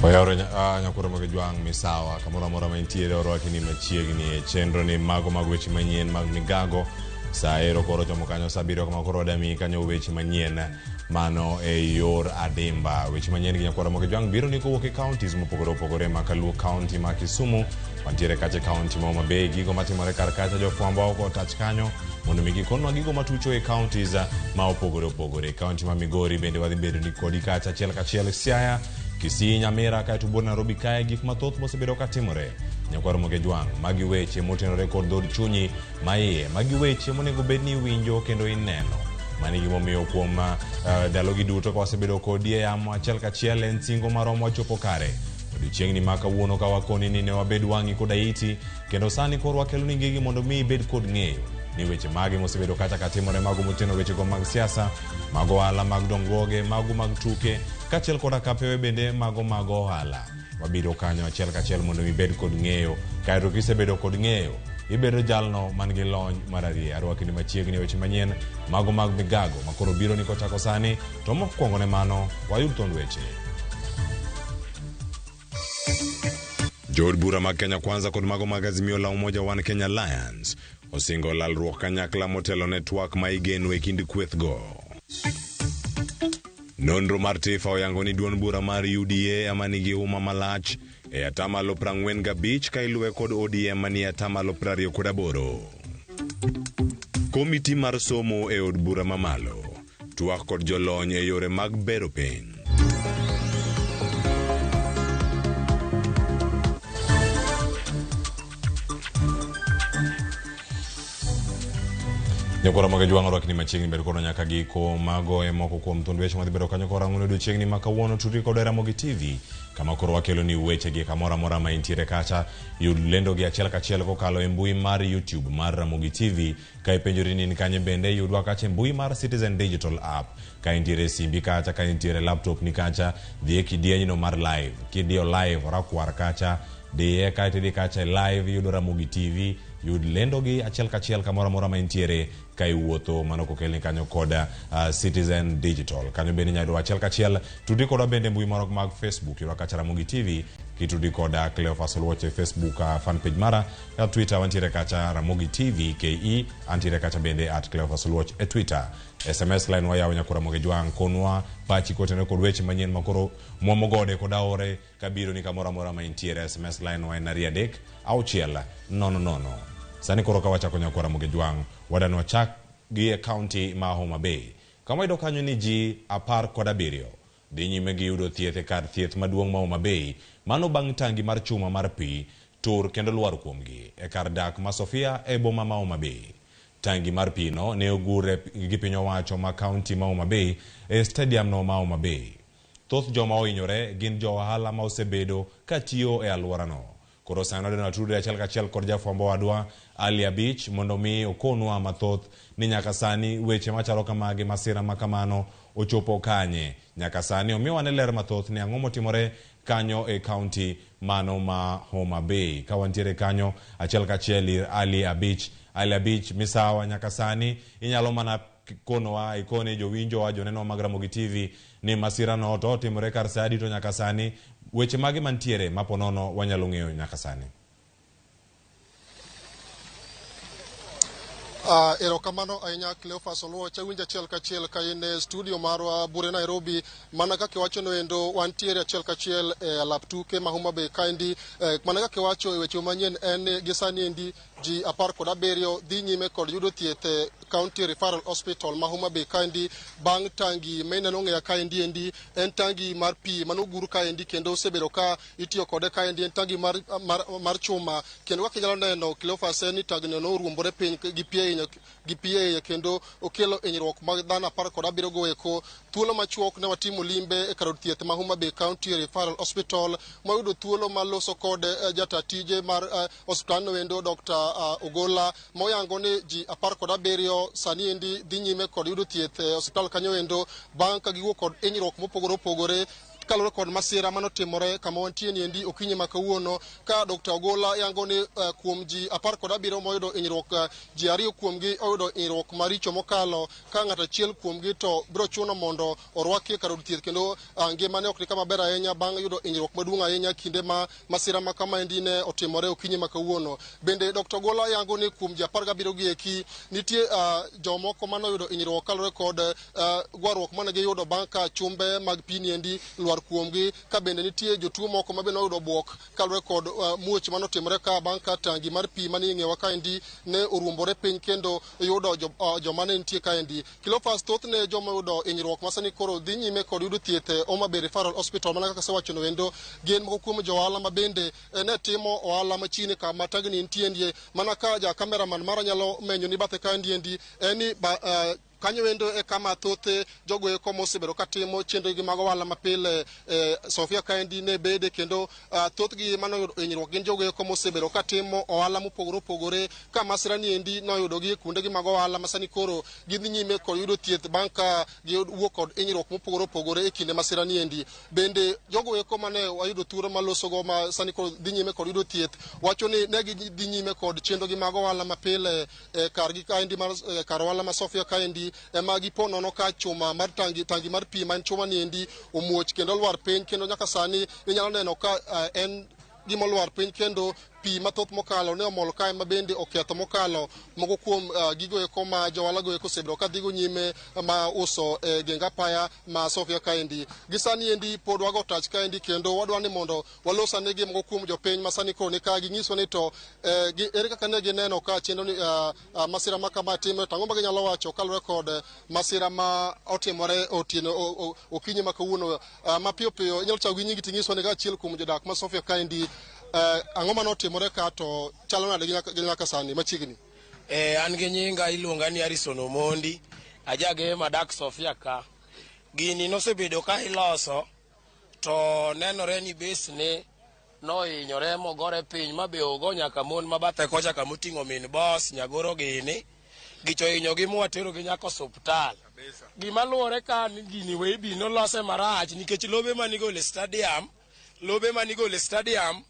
Oyawre nyakwar Ramogi Jwang' misawa kamoro amora ma intiere orwaki ni machiegni e chenro ni mago mag weche manyien mag migago sa ero koro chomo kanyo sa abiriyo kama koro wadami kanyo weche manyien mano e yor adimba. Weche manyien gi nyakwar Ramogi Jwang' biro ni kowuok e counties mopogore opogore ma Kaluo County ma Kisumu, wantiere kacha e county ma Homa Bay, gigo matimore kar kacha jofwambo oko otach kanyo mondo mi gikonwa gigo matucho e counties ma opogore opogore. County ma Migori bende wadhi bedo ni kodi kacha achiel kachiel Siaya, Kisii, Nyamira kaeto buore Nairobi kae gik mathoth mosebedo katimore. Nyakwar Ramogi Jwang', magi weche motenore kod dhood chunyi ma iye, magi weche monego bed ni iwinjo kendo ineno. Mano e gimomiyo kuom ndalogi duto ka wasebedo kodi e yamo achiel kachiel en singo maromo wachopo kare. Odiochieng'ni ma kawuono ka wakoni ni ne wabed wang'i koda iti kendo sani koro wakeloni gigi mondo mi ibed kod ng'eyo ni weche mage mosebedo kacha katimore mago moteno wechego mag siasa, mag ohala, mag dongruoge, mago mag tuke kaachiel koda kapewe bende mago mag ohala. Wabiro kanyo achiel kachiel mondo mi ibed kod ng'eyo kaeto kisebedo kod ng'eyo ibedo jalno man gi lony mar ariyo. Arwaki ni machiegni e weche manyien mago mag migago makoro biro ni kochako sani to mokwongo ne mano wayud thond weche. Jood bura mag Kenya Kwanza kod mago mag Azimio la Umoja One Kenya Alliance osingo lalruok kanyakla motelo ne twak ma igeno e kind kwethgo. Nonro mar TIFA oyango ni duond bura mar UDA ema nigi huma malach e atamalo 45 ka iluwe kod ODM manie atamalo 28. Komiti mar somo e od bura mamalo twak kod jolony e yore mag bero piny. Nyakwara mag Jwang' orwakni machiegni bed kodwa nyaka giko. Mago e moko kuom thund weche madhi bedo kanyo korang'o ni odiochieng'ni ma kawuono. Tudri kod Ramogi TV kama koro wakelo ni weche gi kamoro amora ma intiere kacha. Yud lendo gi achiel kachiel kokalo e mbui mar YouTube mar Ramogi TV. Ka ipenjori ni in kanye bende yudwa kacha e mbui mar Citizen Digital App. Ka intiere e simbi kacha, ka intiere e laptop ni kacha, dhi e kidienyno mar live. Kidiyo live orakwar kacha, diye kaeto idhi kacha e live iyudo Ramogi TV, yud lendo gi achiel kachiel kamoro amora ma intiere ka iwuotho, mano kokelni kanyo kod Citizen Digital. Kanyo bende inyalo yudowa achiel kachiel. Tudri kodwa bende e mbui moro mag Facebook, yudwa kacha Ramogi TV, kitudri koda Cleophas Oluoch e Facebook fan page mara, e Twitter wantiere kacha Ramogi TV KE, antiere kacha bende at Cleophas Oluoch e Twitter. SMS line wayawo nyakora Ramogi Jwang', konwa pachi kotenore kod weche manyien makoro mwomo gode kod aore kabiro ni kamoro amora ma intiere. SMS line wa en 2 3 6 0 0. Sani koro ka wachako nyakwar Ramogi Jwang', wadani wachak gi e county ma Homa Bay. Kama wayudo kanyo ni ji 17 dhi nyime gi yudo thieth e kar thieth maduong' ma Homa Bay. Mano bang' tangi mar chuma mar pi tur kendo lwar kuomgi e kar dak ma Sofia e boma ma Homa Bay. Tangi mar pi no ne ogur gi piny owacho ma county ma Homa Bay e stadium no ma Homa Bay. Thoth joma ohinyore gin jo ohala ma osebedo ka tiyo e alworano. Koro sani wadwaro ni watudre achiel kachiel kod jafwambo wadwa Ali Abich mondo mi okonwa mathoth ni nyaka sani weche machalo kamagi, masira ma kamano ochopo kanye. Nyaka sani omiwa ne ler mathoth ni ang'o motimore kanyo e county mano ma Homa Bay. Ka wantiere kanyo achiel kachiel ir Ali Abich. Ali Abich, misawa nyaka sani inyalo mana konowa ikone jowinjowa joneno mag Ramogi TV ni masira no to otimore kar sa adi to nyaka sani weche mage mantiere ma ponono wanyalo ng'eyo nyaka sani. Erokamano ahinya Cleophas Oluoch. Awinjo achiel kachiel ka in e studio marwa Bure Nairobi. Mana kaka iwacho no endo, wantiere achiel kachiel e alap tuke ma Homa Bay kaendi. Mana kaka iwacho e weche manyien en ni gi sani endi ji 17 dhi nyime kod yudo thieth e County Referral Hospital ma Homa Bay kaendi bang' tangi ma ineno ng'eya kaendi endi en tangi mar pi manogur kaendi kendo osebedo ka itiyo kode kaendi en tangi mar chuma kendo kaka inyalo neno Cleophas en ni tangino noruombore piny gi pi ahinya gi pi eiye kendo okelo hinyruok mag dhano 17 go eko. Thuolo machuok ne watimo limbe e kar od thieth ma Homa Bay County Referral Hospital mwayudo thuolo mar loso kod jata tije mar osiptandno endo Dr. Ogola moyango ni ji 17 sani endi dhi nyime kod yudo thieth e osiptal kanyo endo bang' ka giwuok kod hinyruok mopogore opogore. Kaluwore kod masira manotimore kama wantie niendi okinyi ma kawuono, ka Dr. Ogola yango ni kuom ji 17 moyudo hinyruok, ji 2 kuomgi oyudo hinyruok maricho mokalo, ka ng'ato achiel kuomgi to biro chuno mondo orwaki e kar od thieth kendo ngimane ok ni kama ber ahinya bang' yudo hinyruok maduong' ahinya kinde ma masira ma kamaendi ne otimore okinyi ma kawuono. Bende Dr. Ogola yango ni kuom ji 17 gi eki nitie jomoko manoyudo hinyruok kaluwore kod gwarruok mane giyudo bang' ka chumbe mag pi niendi lwar kuomgi, ka bende nitie jotuo moko ma bende noyudo buok kaluwore kod muoch manotimore ka bang' ka tangi mar pi manie ng'ewa kaendi ne oruombore piny kendo yudo joma ne nitie kaendi. Cleophas, thothne joma oyudo hinyruok ma sani koro dhi nyime kod yudo thieth e Homa Bay Referral Hospital mana kaka asewachono endo, gin moko kuom jo ohala ma bende ne timo ohala machiegni kama tangni nitie, mana ka ja cameraman mara nyalo menyo ni bathe kaendi endi en ni kanyo endo e kama thoth jogo eko mosebedo katimo chenrogi mag ohala mapile Sofia kaendi ne bede, kendo thothgi manoyudo hinyruok gin jogo eko mosebedo katimo ohala mopogore opogore, ka masira ni endi noyudogi e kuondegi mag ohala ma sani koro gidhi nyime kod yudo thieth bang' ka giwuok kod hinyruok mopogore opogore e kinde masira ni endi. Bende jogo eko mane wayudo thuolo malosogo ma sani koro dhi nyime kod yudo thieth wacho ni ne gidhi nyime kod chenrogi mag ohala mapile kargi kaendi mar kar ohala ma Sofia kaendi ema gipo nono ka chuma mar tangi mar pi man chuma ni endi omuoch kendo olwar piny, kendo nyaka sani inyalo neno ka en gima olwar piny kendo pi mathoth mokalo ne omol kae ma bende oketho mokalo moko kuom gigo eko ma johala go eko osebedo ka dhigo nyime ma uso e geng apaya ma Sofia kaendi. Gi sani endi pod wago tach kaendi kendo wadwa ni mondo walos ane gi moko kuom jopiny ma sani koro ni ka ging'iswa ni to ere kaka ne gineno ka chenro ni masira ma kama timore, to ang'o ma ginyalo wacho kaluwore kod masira ma otimore otieno okinyi ma kawuono. Mapiyo piyo inyalo chako gi nyingi ting'iswa ni ka achiel kuom jodak ma Sofia kaendi, ang'o mane otimore ka to chalo nade gi nyaka sani machiegni? An gi nyinga iluonga ni Harrison Omondi, ajage madak Sofia ka. Gini nosebedo ka iloso to nenore ni base ne nohinyore mogore piny ma be ogo nyaka mon ma bathe kocha kamoting'o min boss nyagoro gini. Gicho hinyogi mwaterogi nyaka osuptal. Gima luwore ka ni gini weibi nolose marach nikech lobe manigolo e stadium, lobe manigolo e stadium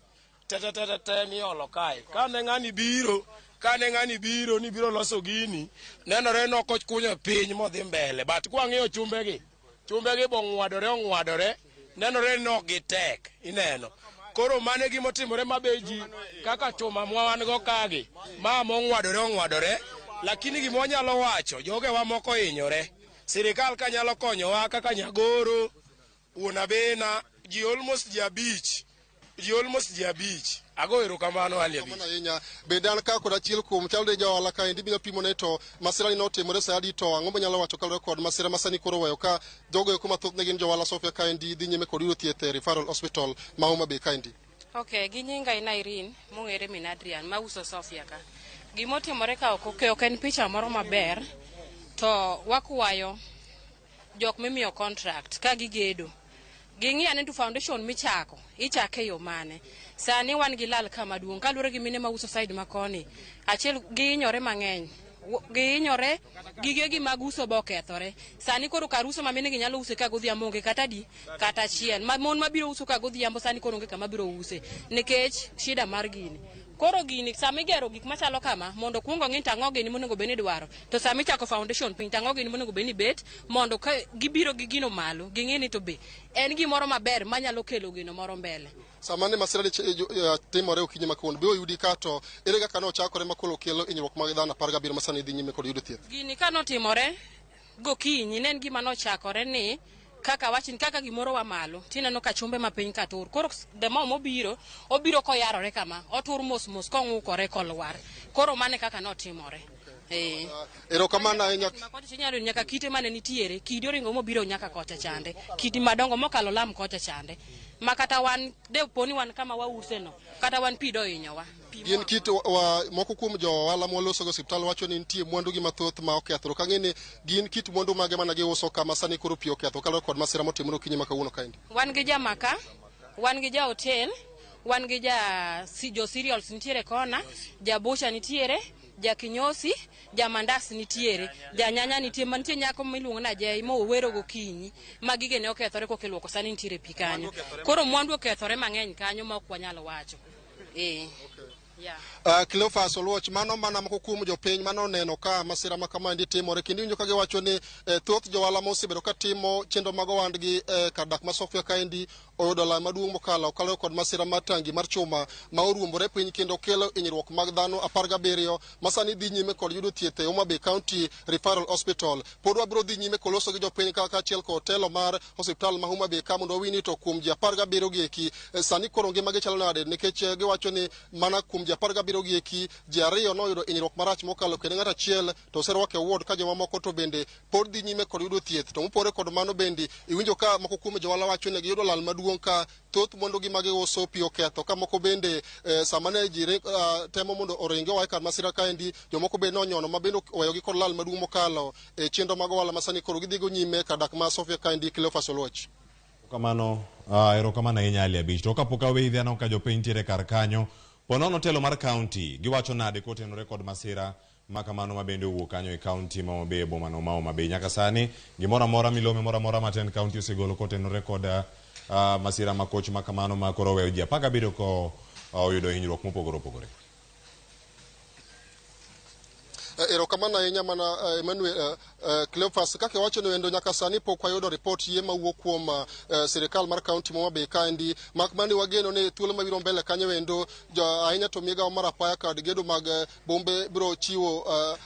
te te te te miolo kae. Kane ng'ani biro, kane ng'ani biro ni biro loso gini, nenore ni ok okunyo piny modhi mbele. But kwang'iyo chumbegi, chumbegi bong'wadore ong'wadore, nenore ni ok gitek, ineno. Koro mano e gima otimore ma be ji kaka chuma mwa wan go kagi, ma mong'wadore ong'wadore, lakini gima wanyalo wacho, jogewa moko hinyore. Sirikal ka nyalo konyowa kaka Nyagoro, Wuon Abena, ji almost ji 5, ji almost ji 5. Ago erokamano Ali abich. Kamano ahinya. Bende an ka kod achiel kuom chal de johala kaendi biro pimo ne to masira ni notimore sa adi, to ang'o manyalo wacho kaluwore kod masira ma sani koro weyo ka jogo eko mathoth ne gin johala Sofia kaendi dhi nyime kod yudo thieth e Referral Hospital ma Homa Bay kaendi. Okay, gi nyinga en Irene, mong'ere min Adrian, mauso Sofia ka. Gimotimore ka ok en picha moro maber, to wakwayo jok mimiyo contract ka gigedo. Ging'i ane to foundation michako, ichake e yo mane. Sani wan gi lal ka maduong', kaluwore gi mine mauso side makoni. Achiel gihinyore mang'eny. Gihinyore, gigegi mag uso be okethore. Sani koro kar uso ma mine gi nyalo use ka godhiambo onge kata adi, kata achiel. Ma mon mabiro uso ka godhiambo sani koro onge kama biro use, nikech shida mar gini. Koro gini, sama igero gik machalo kama, mondo kuong ong'i to ang'o gini monego bed ni idwaro. To sama ichako foundation piny, to ang'o gini monego bed ni bet, mondo ka gibiro gi gino malo, ging'e ni to be en gimoro maber manyalo kelo gino moro mbele. Sama ne masira ni timore okinyi ma kawuono, be oyudi ka to ere kaka nochakore ma koro kelo hinyruok mag dhano 17 ma sani dhi nyime kod yudo thieth? Gini ka notimore gokinyi, ne en gima nochakore ni kaka wachni, kaka gimoro wa malo, tineno ka chumbe ma piny ka tur. Koro the more mobiro, obiro koyarore kama, otur mos mos kong'ukore kolwar. Koro mane kaka notimore. Erokamano ahinya. Kocha inyalo yudo nyaka kite mane nitiere, kidi oringo mobiro nyaka kocha chande, kidi madongo mokalo lam kocha chande. Ma kata wan, de poni wan kama wause no, kata wan pi dohinyowa. Gin kit moko kuom jo ohala mwaloso go osiptal wacho ni nitie mwandu gi mathoth ma okethore. Ka ng'e ni gin kit mwandu mage mana giuso kama sani koro pi oketho kaluwore kod masira motimore okinyi ma kawuono kaendi. Wan gi jamaka, wan gi ja hotel, wan gi jo cereals nitiere kona, ja bucha nitiere, Jakinyosi, jamandas nitiere, janyanya nitie, mantie nyako miluongo ni Ajei mowero gokinyi ma gige ne okethore kokiluoko sani nitiere pi kanyo. Koro mwandu okethore mang'eny kanyo ma ok wanyal wacho. Yeah. Cleophas Oluoch, mano mana moko kuom jopiny mane oneno ka masira ma kamaendi timore, kendo iwinjo ka giwacho ni thoth johala mosebedo ka timo chenro mag ohandgi kar dak ma Sofia kaendi oyudo lal maduong' mokalo kaluwore kod masira mar tangi mar chuma ma oruombore piny kendo kelo hinyruok mag dhano 17 ma sani dhi nyime kod yudo thieth e Homa Bay County Referral Hospital. Pod wabiro dhi nyime koloso gi jopiny ka kaachiel kod telo mar osiptal ma Homa Bay ka mondo wawinj ni to kuom ji 17 gi eki sani koro ngimagi chalo nade, nikech giwacho ni mana kuom ji 17 gi eki ji 2 noyudo hinyruok marach mokalo kendo ng'ato achiel to oserwake e ward ka jomamoko to bende pod dhi nyime kod yudo thieth. To mopogore kod mano bende iwinjo ka moko kuom johala wacho ni giyudo lal maduong' ka thoth mwandugi ma giuso pi oketho, ka moko bende sama ne ji temo mondo oringi oa e kar masira kaendi, jomoko bende nonyono ma bende oweyogi kod lal maduong' mokalo e chenro mag ohala ma sani koro gidhigo nyime kar dak ma Sofia kaendi. Cleophas Oluoch. Kamano, erokamano ahinya Ali Abich. To kapok aweyi dhi aneno ka jopiny nitiere kar kanyo. Ponono telo mar county giwacho nade kotenore kod masira ma kamano ma bende owuok kanyo e county ma Homa Bay e boma no ma Homa Bay. Nyaka sani gimoro amora milome moro amora ma tend county osegolo kotenore kod masira ma koch ma kamano ma koro oweyo ji 17 ko oyudo hinyruok mopogore opogore. Erokamano ahinya mana Emmanuel Cleophas. Kaka iwacho ni endo nyaka sani pok wayudo ripot yie mawuok kuom sirikal mar county ma Homa Bay kaendi, mak mana ni wageno ni thuolo mabiro mbele kanyo endo ahinya to migawo mar apaya kod gedo mag bombe biro chiwo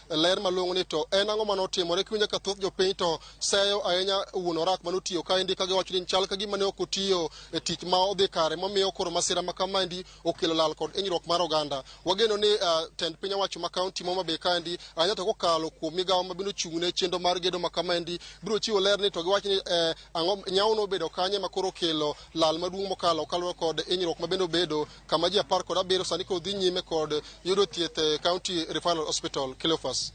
ler malong'o ni to en ang'o manotimore. Kiwinjo ka thoth jopiny to seyo ahinya wuon orak manotiyo kaendi ka giwacho ni chal ka gima ne ok otiyo e tich ma odhi kare momiyo koro masira ma kamaendi okelo lal kod hinyruok mar oganda. Wageno ni tend piny owacho ma county ma Homa Bay kaendi ahinya to kokalo kuom migawo ma bende ochung' ne chenro mar gedo ma kamaendi biro chiwo ler ni to giwach ni ang'o nyawo nobedo kanye ma koro okelo lal maduong' mokalo kaluwore kod hinyruok ma bende obedo kama ji 17 sani koro dhi nyime kod yudo thieth e County Referral Hospital. Cleophas.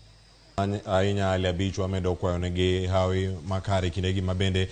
Ahinya Ali Abich, wamedo kwayo negi hawi makare kindegi ma bende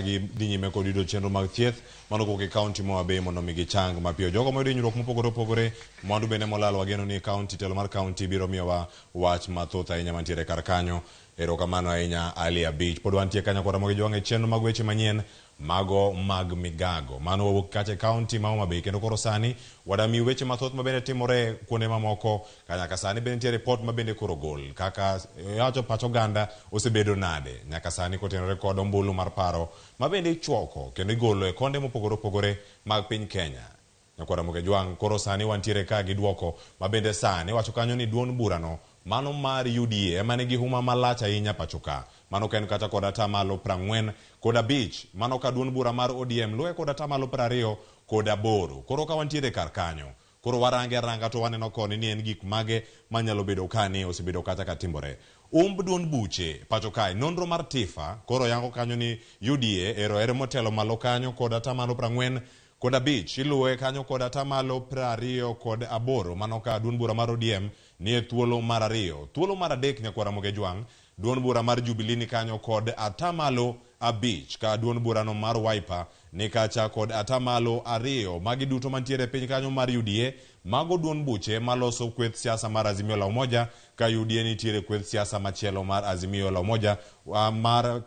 gidhi nyime kod yudo chenro mag thieth mano kowuok e county ma Homa Bay mondo mi gichang mapiyo. Jogo moyudo hinyruok mopogore opogore, mwandu bende molal, wageno ni county telo mar county biro miyowa wach mathoth ahinya mantiere kar kanyo. Erokamano ahinya Ali Abich. Pod wantie kanyo kod Ramogi Jwang' e chenro mag weche manyien mago mag migago. Mano wawuok kacha e county ma Homa Bay kendo koro sani wadami weche mathoth mabende timore kuonde mamoko. Nyaka sani bende nitie report mabende koro gol kaka wacho pach oganda osebedo nade nyaka sani kotenore kod ombulu mar paro mabende ichuoko kendo igolo e konde mopogore opogore mag piny Kenya. Nyakwar Ramogi Jwang' koro sani wantiere ka gi duoko mabende sani wacho kanyo ni duond burano mano mar UDA ema nigi huma malach ahinya pacho ka. Mano ka en kata kod atamalo 45 mano ka duond bura mar ODM luwe kod atamalo 28. Koro ka wantiere kar kanyo, koro warange aranga to waneno koni ni en gik mage manyalo bedo kani osebedo kata ka timore. Umb duond buche pacho kae, nonro mar TIFA koro yango kanyo ni UDA ero ere motelo malo kanyo kod atamalo 45 iluwe kanyo kod atamalo 28 mano ka duond bura mar ODM ni e thuolo mar 2. Thuolo mar 3 nyakwar Ramogi Jwang', duond bura mar Jubilee ni kanyo kod atamalo 5 ka duond burano mar Wiper ni kacha kod atamalo 2. Magi duto mantiere piny kanyo mar UDA, mago duond buche maloso kweth siasa mar Azimio la Umoja, ka UDA nitiere kweth siasa machielo mar Azimio la Umoja, mar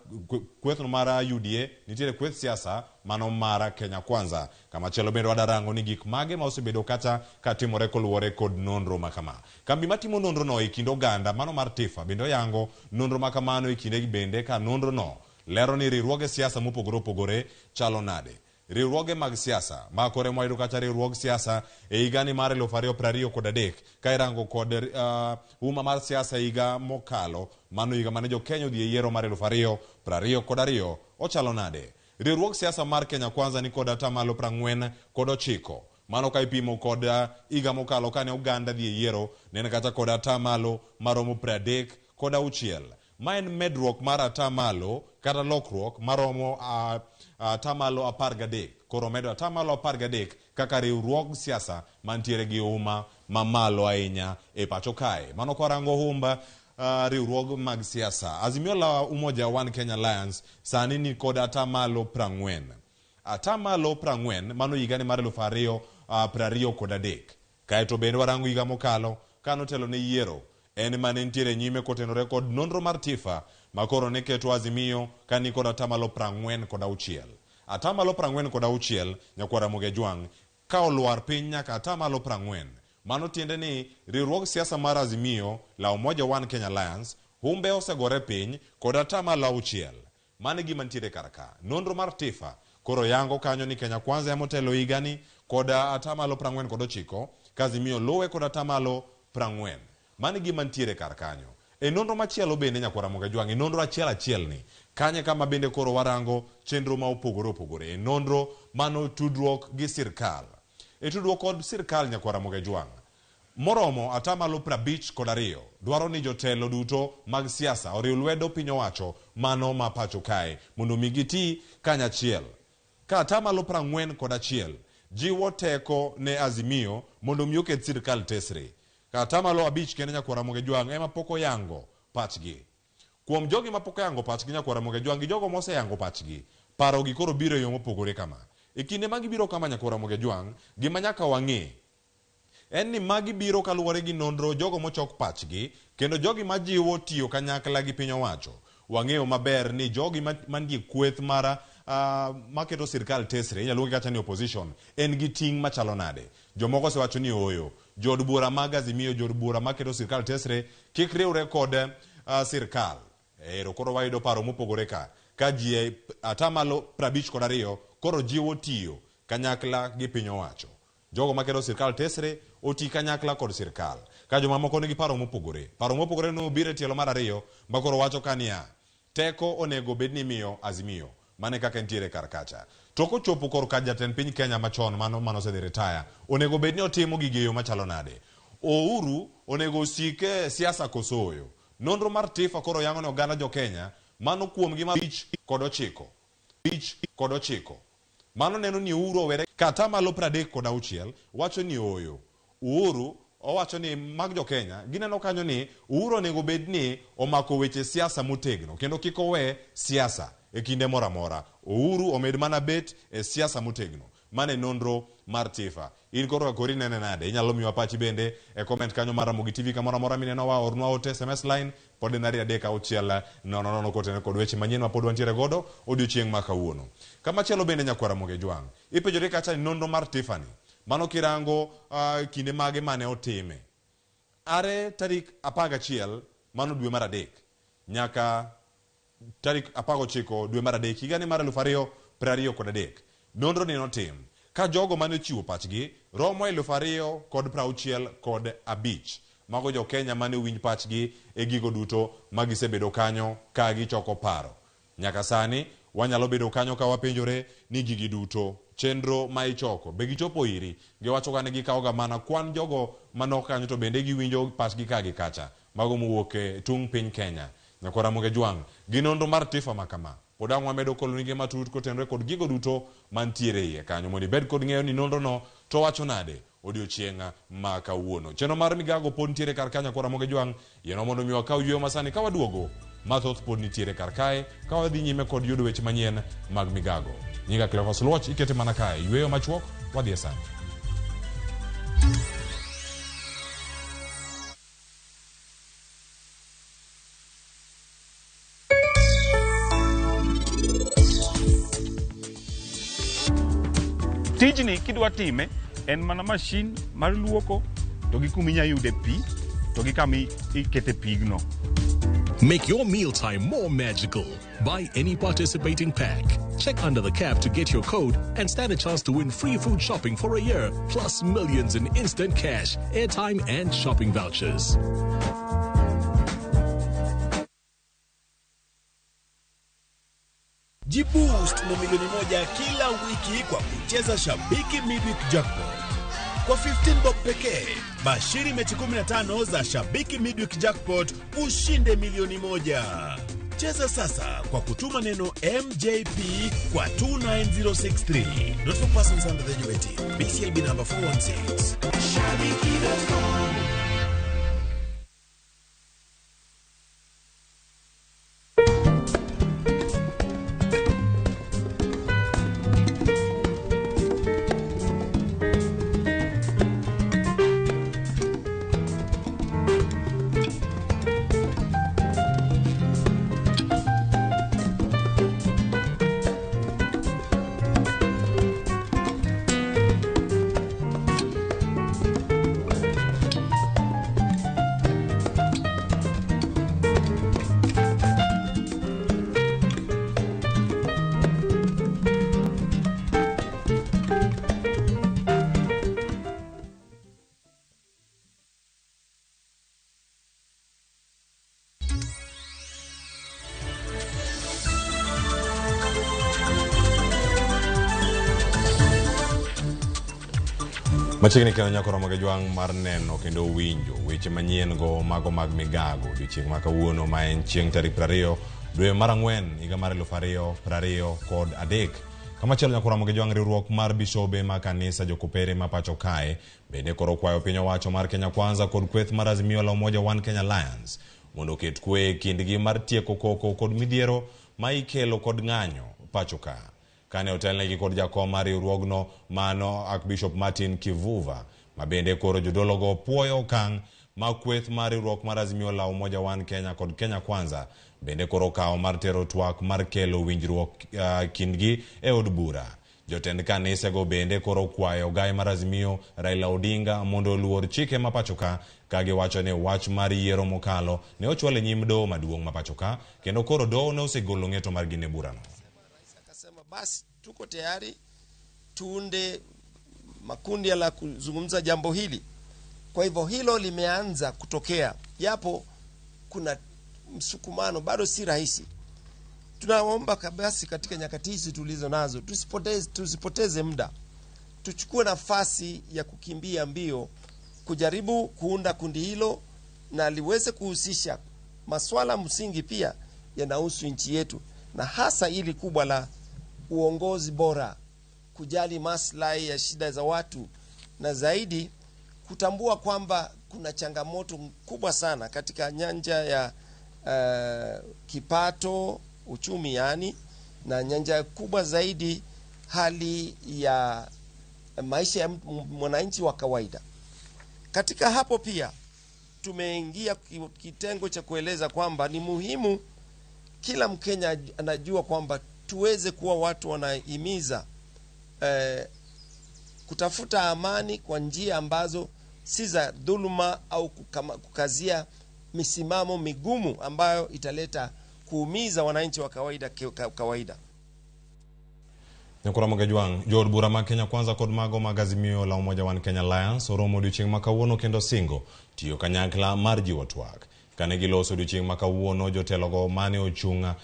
kwethno mar UDA nitiere kweth siasa mano mar Kenya Kwanza. Kamachielo bende wadarango ni gik mage ma osebedo kata katimore koluwore kod nonro ma kama. Kambi matimo nonro no e kind oganda mano mar TIFA bende oyango nonro ma kamano e kindegi bende ka nonro no lero ni riwruoge siasa mopogore opogore chalo nade. Riwruoge mag siasa ma kore mwayudo kata riwruog siasa e higani mar 2023 ka irango kod huma mar siasa e higa mokalo, mano higa mane jo Kenya odhi e yiero mar 2022 ochalo nade. Riwruog siasa mar Kenya Kwanza ni kod atamalo 49 mano ka ipimo kod higa mokalo kane oganda dhi e yiero ne en kata kod atamalo maromo 36. Ma en medruok mar atamalo kata lokruok maromo atamalo 13. Koro medo atamalo 13 kaka riwruog siasa mantiere gi huma mamalo ahinya e pacho kae. Mano korango humba riwruog mag siasa. Azimio la Umoja One Kenya Alliance sani ni kod atamalo 40. Atamalo 40 mano higani mar 2023. Kaeto bende warango higa mokalo kanotelo ne yiero. en mane nitiere nyime kotenore kod nonro mar Tifa makoro ne keto Azimio ka ni kod atamalo 46. Atamalo 46 nyakwar Ramogi Ajwang' ka olwar piny nyaka atamalo 40. Mano tiende ni riwruog siasa mar Azimio la Umoja One Kenya Alliance humbe osegore piny kod atamalo 6. Mano e gima nitiere kar ka. Nonro mar Tifa koro yango kanyo ni Kenya Kwanza ema otelo higani kod atamalo 49, ka Azimio luwe kod atamalo 40. Mano e gima nitiere kar kanyo. E nonro machielo bende nyakwar Ramogi Ajwang', e nonro achiel achiel ni, kanye kama bende koro warango chenro ma opogore opogore. E nonro mano tudruok gi sirkal. E tudruok kod sirkal nyakwar Ramogi Ajwang', moromo atamalo 52 dwaro ni jotelo duto mag siasa oriw lwedo piny owacho mano ma pacho kae mondo mi giti kanyachiel. Ka atamalo 41 jiwo teko ne Azimio mondo mi oket sirkal tesre. Ka atamalo 5 kende nyakwar Ramogi Ajwang' ema pok oyango pachgi. Kuom jogi ma pok oyango pachgi nyakwar Ramogi Ajwang' gi jogo moseyango pachgi, parogi koro biro e yo mopogore kama. E kinde ma gibiro kama nyakwar Ramogi Ajwang', gima nyaka wang'e en ni magi biro kaluwore gi nonro jogo mochok pachgi kendo jogi majiwo tiyo kanyakla gi piny owacho. Wang'eyo maber ni jogi mantie kweth mar maketo sirkal tesre, inyalo luongi kacha ni opposition, en gi ting' machalo nade. Jomoko osewacho ni ooyo, jood bura mag Azimio, jood bura maketo sirkal tesre kik riwre kod sirkal. Ero koro wayudo paro mopogore ka. Ka ji atamalo 52 koro jiwo tiyo kanyakla gi piny owacho. Jogo maketo sirkal tesre oti kanyakla kod sirkal. Ka jomamoko nigi paro mopogore. Paro mopogore no biro e tielo mar ariyo ma koro wacho ka niya, teko onego bed ni imiyo Azimio. Mane kaka entiere kar kacha. To kochopo korka jatend piny Kenya machon mano manosedhi retire, onego bed ni otimo gigi e yo machalo nade? Uhuru onego osik e siasa koso ooyo? Nonro mar Tifa koro yango ne oganda jo Kenya mano kuomgi ma 59. 59. Mano neno ni Uhuru owere ka atamalo 36 wacho ni ooyo. Uhuru owacho ni mag jo Kenya gineno kanyo ni Uhuru onego bed ni omako weche siasa motegno kendo kik owe siasa e kinde moro amora. Uhuru omed mana bet e siasa motegno. Mano e nonro mar Tifa. In koro ka kori nene nade? Inyalo miwa pachi bende e comment kanyo mar Ramogi TV kamoro amora minenowa, ornwa ote SMS line pod en 2 3 6 0 0 kotenore kod weche manyien ma pod wantiere godo odiochieng' ma kawuono. Kamachielo bende nyakwar Ramogi Ajwang', ipenjori kacha ni nonro mar Tifa ni, mano kirango kinde mage mane otime. Are tarik 11 mano dwe mar 3 nyaka tarik 19 dwe mar 3 higani mar 2023. Nonro ni notim ka jogo mane ochiwo pachgi romo 2065. Mago jo Kenya mane owinj pachgi e gigo duto magisebedo kanyo ka gichoko paro. Nyaka sani wanyalo bedo kanyo ka wapenjore ni gigi duto chenro ma ichoko be gichopo iri. Giwacho ga ni gikawoga mana kwan jogo manok kanyo to bende giwinjo pachgi ka gi kacha. Mago mowuok e tung' piny Kenya. Nyakwar Ramogi Ajwang' gi nonro mar Tifa ma kama. Pod ang' wamedo koloni matut kotenore kod gigo duto mantiere iye kanyo mondo ibed kod ng'eyo ni nonro no to wacho nade odiochieng' ma kawuono. Chenro mar migago pod nitiere kar ka nyakwar Ramogi Ajwang', yienwa mondo mi wakaw yweyo masani ka waduogo mathoth pod nitiere kar kae ka wadhi nyime kod yudo weche manyien mag migago. Nyinga Cleophas Luoch, ikete mana kae, yweyo machuok, wadhi e sani. Tijni kidwa time en mana mashin mar luoko to gi kuma inya yude pi to gi kama ikete pigno. Make your mealtime more magical. Buy any participating pack. Check under the cap to get your code and stand a chance to win free food shopping for a year, plus millions in instant cash, airtime, and shopping vouchers. Jiboost na milioni 1 kila wiki kwa kucheza Shabiki Midweek Jackpot. Kwa 15 bob pekee, bashiri mechi 15 za Shabiki Midweek Jackpot ushinde milioni 1. Cheza sasa kwa kutuma neno MJP kwa 29063. Not for persons under the age of 18. BCLB number 416. Shabiki.com. Machiegni kendo nyaka romo gi jwang' mar neno kendo winjo weche manyien go mago mag migago odiochieng' ma kawuono ma en chieng' tarik 20 dwe mar ang'wen higa mar 2023. Kamachielo nyaka romo gi jwang' riwruok mar bishobe ma kanisa jokopere ma pacho kae bende koro kwayo piny owacho mar Kenya Kwanza kod kweth mar Azimio la Umoja One Kenya Alliance mondo oket kwe e kindgi mar tieko koko kod midhiero ma ikelo kod ng'anyo pacho ka. Kane otelnegi kod jakom mar riwruogno mano Archbishop Martin Kivuva ma bende koro jodologo puoyo okang' ma kweth mar riwruok mar Azimio la Umoja One Kenya kod Kenya Kwanza bende koro okawo mar tero twak mar kelo winjruok kindgi e od bura. Jotend kanisego bende koro okwayo ogai mar Azimio Raila Odinga mondo oluor chike ma pacho ka ka giwacho ni wach mar yiero mokalo ne ochwal e nyim doho maduong' ma pacho ka kendo koro doho ne osegolo ng'eto margi ne burano. Akasema basi tuko tayari tuunde makundi la kuzungumza jambo hili. Kwa hivyo hilo limeanza kutokea, japo kuna msukumano, bado si rahisi. Tunaomba basi katika nyakati hizi tulizo nazo tusipoteze muda, tuchukue nafasi ya kukimbia mbio kujaribu kuunda kundi hilo na liweze kuhusisha maswala msingi pia yanahusu nchi yetu, na hasa ili kubwa la uongozi bora, kujali maslahi ya shida za watu, na zaidi kutambua kwamba kuna changamoto kubwa sana katika nyanja ya kipato, uchumi yani, na nyanja kubwa zaidi hali ya maisha ya mwananchi wa kawaida. Katika hapo pia tumeingia kitengo cha kueleza kwamba ni muhimu kila Mkenya anajua kwamba tuweze kuwa watu wanahimiza kutafuta amani kwa njia ambazo si za dhuluma au kukazia misimamo migumu ambayo italeta kuumiza wananchi wa kawaida kawaida. Nyakura Mogajwang', jood bura mag Kenya Kwanza kod mago mag Azimio la Umoja One Kenya Alliance oromo odiochieng' ma kawuono kendo singo tiyo kanyakla mar jiwo twak. Kane giloso odiochieng' ma kawuono, jotelogo mane ochung'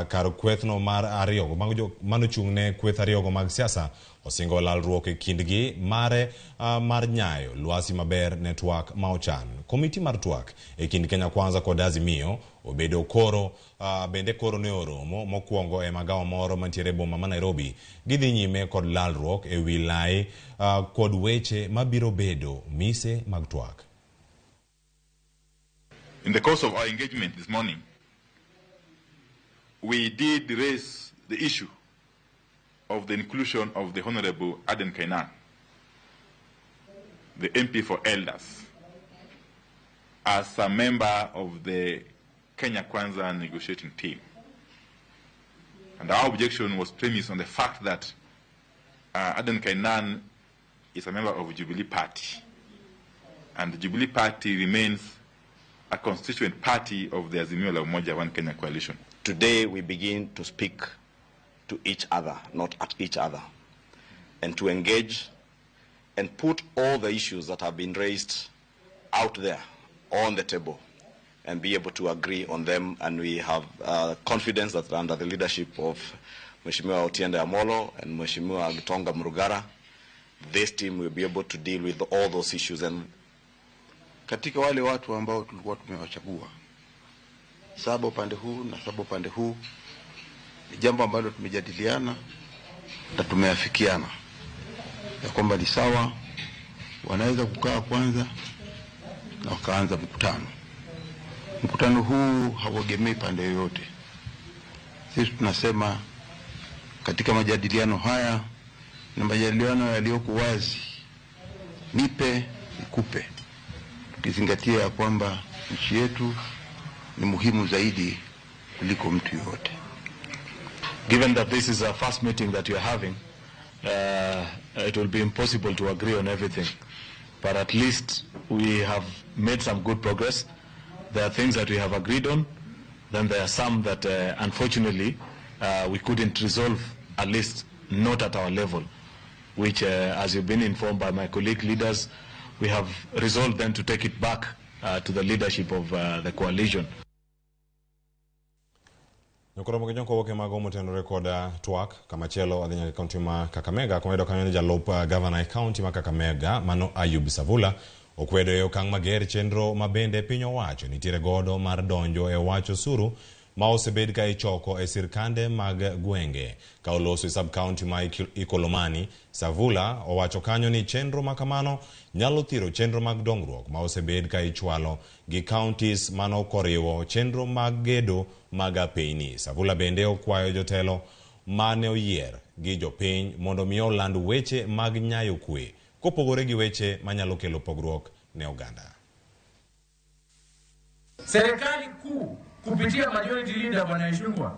kar kwethno mar ariyogo mane ochung' ne kweth ariyogo mag siasa osingo lalruok e kindgi mare mar nyayo lwasi maber ne twak ma ochan. Komiti mar twak e kind Kenya Kwanza kod Azimio obedo koro bende koro ne oromo mokwongo e magawa moro mantiere e boma ma Nairobi. Gidhi nyime kod lalruok e wi lai kod weche mabiro bedo mise mag twak. In the course of our engagement this morning, we did raise the issue of the inclusion of the Honorable Aden Kainan, the MP for Elders, as a member of the Kenya Kwanza negotiating team. And our objection was premised on the fact that Aden Kainan is a member of Jubilee Party, and the Jubilee Party remains a constituent party of the Azimio la Umoja One Kenya coalition. Today we begin to speak to each other, not at each other, and to engage and put all the issues that have been raised out there on the table and be able to agree on them. And we have confidence that under the leadership of Mheshimiwa Otiende Amolo and Mheshimiwa Gitonga Murugara, this team will be able to deal with all those issues. And katika wale watu ambao tulikuwa tumewachagua 7 upande huu na 7 upande huu, ni jambo ambalo tumejadiliana na tumeafikiana ya kwamba ni sawa, wanaweza kukaa kwanza na wakaanza mkutano. Mkutano huu hauegemei pande yoyote. Sisi tunasema katika majadiliano haya na majadiliano yaliyoko wazi, nipe nikupe, tukizingatia ya kwamba nchi yetu ni muhimu zaidi kuliko mtu yoyote. Given that this is our first meeting that you are having, it will be impossible to agree on everything. But at least we have made some good progress. There are things that we have agreed on. Then there are some that, unfortunately, we couldn't resolve, at least not at our level, which, as you've been informed by my colleague leaders, we have resolved then to take it back to the leadership of the coalition. Nyokoro mogi jonko woke mago motenore kod twak kamachielo adhi nyaka e kaunti ma Kakamega kuma iyudo kanyo ni jalup gavana e kaunti ma Kakamega mano Ayub Savula okwedo e okang' mager chenro ma bende piny owacho nitiere godo mar donjo e wach osuru ma osebed ka ichoko e sirkande mag gwenge. Ka oloso e sub county ma Ikolomani, Savula owacho kanyo ni chenro ma kamano nyalo thiro chenro mag dongruok ma osebed ka ichwalo gi counties mano koriwo chenro mag gedo mag apeyni. Savula bende okwayo jotelo mane oyier gi jopiny mondo mi oland weche mag nyayo kwe kopogore gi weche manyalo kelo pogruok ne oganda. Serikali kuu kupitia majority leader Bwana Ichung'wah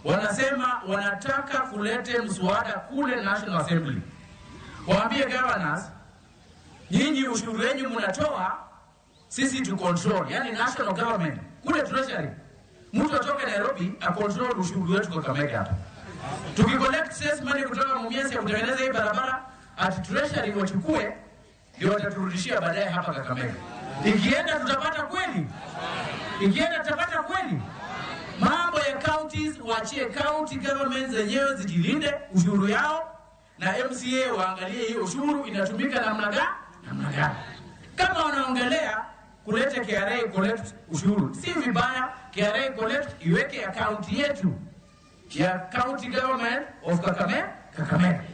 wanasema wanataka kulete mswada kule National Assembly, waambie governors, nyinyi ushuru wenu mnatoa, sisi tu control, yani national government kule treasury, mtu atoke Nairobi a control ushuru wetu Kakamega hapa. Tukicollect cess money kutoka Mumias ya kutengeneza hii barabara, at treasury wachukue, ndio wataturudishia baadaye hapa Kakamega. Ikienda tutapata kweli? Ikienda tutapata kweli? Mambo ya counties waachie county governments zenyewe zijilinde ushuru yao, na MCA waangalie hiyo ushuru inatumika namna gani, namna gani. Kama wanaongelea kuleta KRA collect ushuru, si vibaya KRA collect iweke account yetu ya county government of Kakamega.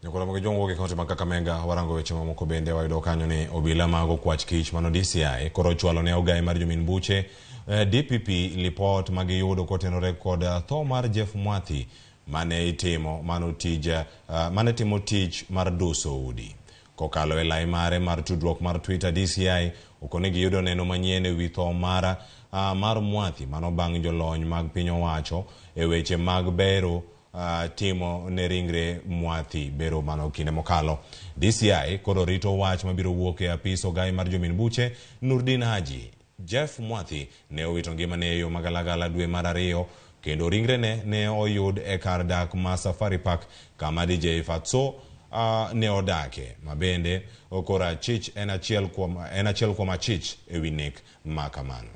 Nyokola mogi jongwo gi kaunti ma Kakamega warango weche mamoko bende wayudo kanyo ni obila mag okwach kich mano DCI koro ochwalo ne ogai mar jomin buche DPP lipot magiyudo kotenore kod tho mar Jeff Mwathi mane itimo mano tij mane timo tich mar duso udi. Kokalo e lai mare mar tudruok mar Twitter, DCI okone giyudo neno manyien e wi tho mar Mwathi mano bang' jolony mag piny owacho e weche mag bero timo ne ringre Mwathi bero mano kinde mokalo. DCI koro rito wach mabiro wuok e apis ogai mar jomin buche Nurdin Haji. Jeff Mwathi ne owito ngimane e yo magalagala dwe mar 2 kendo ringrene ne oyud e kar dak ma Safari Park kama DJ Fatso ne odake, ma bende koro achich en achiel kuom achich e wi nek ma kamano.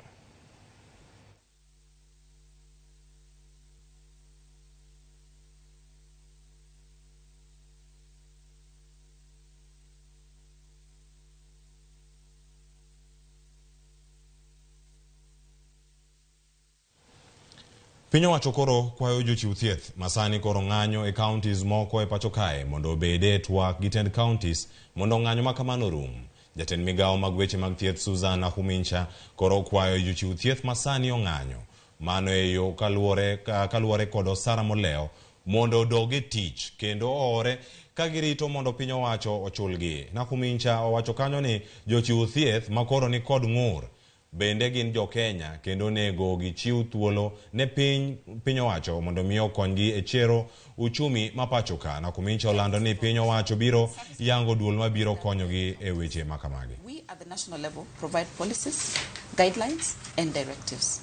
Piny owacho koro kwayo jochiw thieth masani koro ng'anyo e counties moko e pacho kae mondo obed e twak gi tend counties mondo ng'anyo ma kamano rum. Jatend migawo mag weche mag thieth Susan Nakhumicha koro kwayo jochiw thieth masani ong'anyo mano e yo kaluwore kod osara molewo mondo odog e tich kendo oore ka girito mondo piny owacho ochulgi. Nakhumicha owacho kanyo ni jochiw thieth makoro ni kod ng'ur bende gin jo Kenya kendo onego gichiw thuolo ne piny owacho mondo mi okonygi e chero uchumi ma pacho ka. Nakhumicha olando ni piny owacho biro yango duol mabiro konyogi e weche ma kamagi. We at the national level provide policies, guidelines and directives.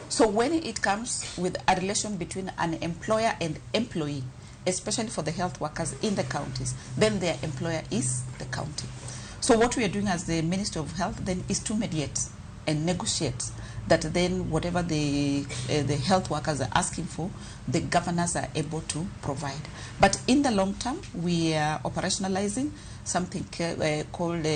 So when it comes with a relation between an employer and employee, especially for the health workers in the counties, then their employer is the county. So what we are doing as the Ministry of Health then is to mediate and negotiate that then whatever the health workers are asking for, the governors are able to provide. But in the long term, we are operationalizing something called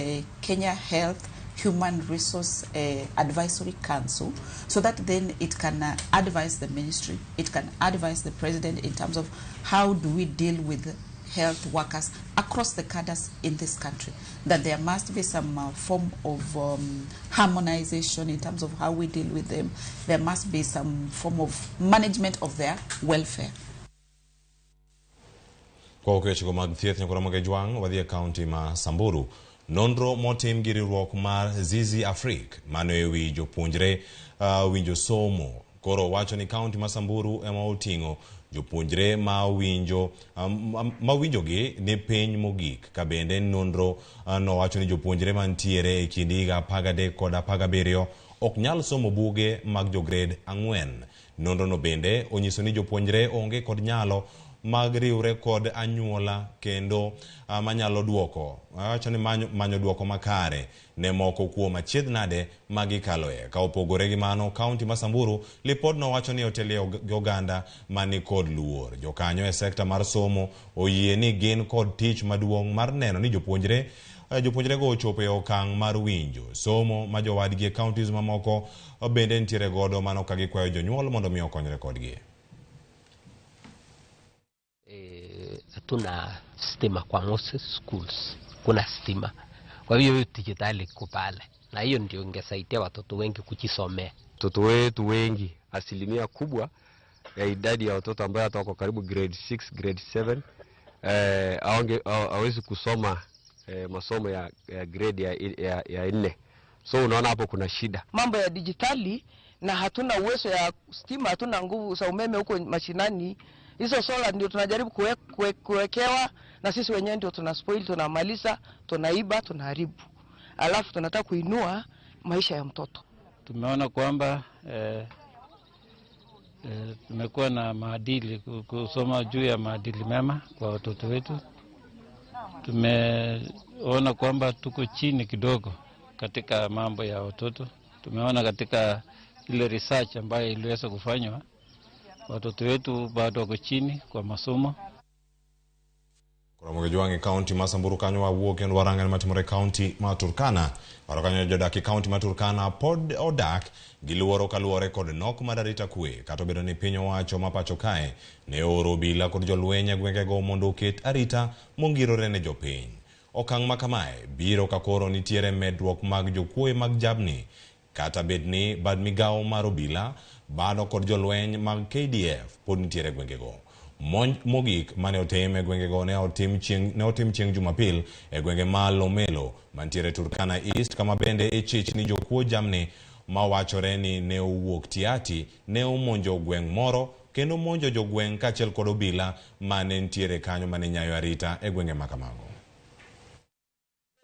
Kenya Health Human Resource Advisory Council, so that then it can advise the ministry, it can advise the president in terms of how do we deal with health workers across the cadres in this country, that there must be some form of harmonization in terms of how we deal with them. There must be some form of management of their welfare. Kwa weche mag thieth nyakora mag Ejwang' wadhi e kaunti ma Samburu. Nonro motim gi riwruok mar Zizi Afrik mano e wi jopuonjre winjo somo koro wacho ni kaunti ma Samburu ema oting'o jopuonjre ma winjogi ni piny mogik. Ka bende nonro nowacho ni jopuonjre mantiere e kind higa 13 kod 17 ok nyal somo buge mag jo grade 4. Nonro no bende onyiso ni jopuonjre onge kod nyalo mag riwre kod anyuola kendo manyalo duoko wacho ni manyo duoko makare ne moko kuom achiedh nade magikaloe. Ka opogore gi mano, kaunti ma Samburu lipodno wacho ni otelie gi oganda mani kod luor. Jokanyo e sekta mar somo oyie ni gin kod tich maduong' mar neno ni jopuonjrego ochopo e okang' mar winjo somo ma jowadgi e counties mamoko bende nitiere godo, mano ka gikwayo jonyuol mondo mi okonyre kodgi. Hatuna stima kwa most schools, kuna stima. Kwa hiyo dijitali iko pale, na hiyo ndio ingesaidia watoto wengi kujisomea. Watoto wetu wengi, asilimia kubwa ya idadi ya watoto ambao hata wako karibu grade 6, grade 7 hawezi kusoma masomo ya grade ya 4. So unaona hapo kuna shida. Mambo ya dijitali na hatuna uwezo ya stima, hatuna nguvu za umeme huko mashinani. Hizo solar ndio tunajaribu kuwekewa, na sisi wenyewe ndio tunaspoil, tunamaliza, tunaiba, tunaharibu. Alafu tunataka kuinua maisha ya mtoto. Tumeona kwamba tumekuwa na maadili, kusoma juu ya maadili mema kwa watoto wetu. Tumeona kwamba tuko chini kidogo katika mambo ya watoto. Tumeona katika ile research ambayo iliweza kufanywa, watoto wetu bado wako chini kwa masomo. Ramogi Jwang' kaunti ma Samburu kanyo wawuok kendo warango matimore kaunti ma Turkana. Paro kanyo jodak e kaunti ma Turkana pod odak gi luoro kaluwore kod nok mar arita kwe, kata obedo ni piny owacho ma pacho kae ne ooro obila kod jolweny e gwengego mondo oket arita mongirore ne jopiny. Okang' ma kamae biro ka koro nitiere medruok mag jokuoye mag jabni, kata bed ni bad migawo mar obila bado kod jolweny mag KDF pod nitiere gwengego. Monj mogik mane otim e gwengego ne otim chieng' Jumapil e gwenge ma Lomelo mantiere Turkana East, kama bende ichich ni jokuo jamni mawachore ni ne owuok Tiati ne omonjo gweng' moro kendo monjo jogweng' kaachiel kod obila mane nitiere kanyo mane nyayo arita e gwenge makamago.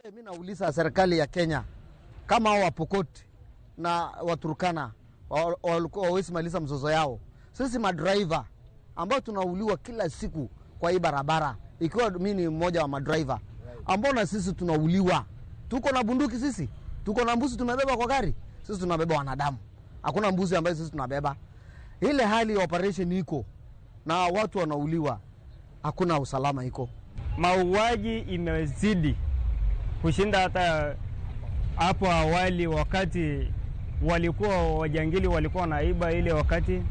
Mimi nauliza serikali ya Kenya, kama hao Wapokot na Waturkana walikuwa hawezi maliza mzozo yao, sisi madriver ambao tunauliwa kila siku kwa hii barabara, ikiwa mimi ni mmoja wa madriver ambao na sisi tunauliwa, tuko na bunduki sisi, tuko na mbuzi tumebeba kwa gari, sisi tunabeba wanadamu, hakuna mbuzi ambaye sisi tunabeba. Ile hali ya operation iko na watu wanauliwa, hakuna usalama iko. Mauaji imezidi kushinda hata hapo awali, wakati walikuwa wajangili walikuwa wanaiba ile wakati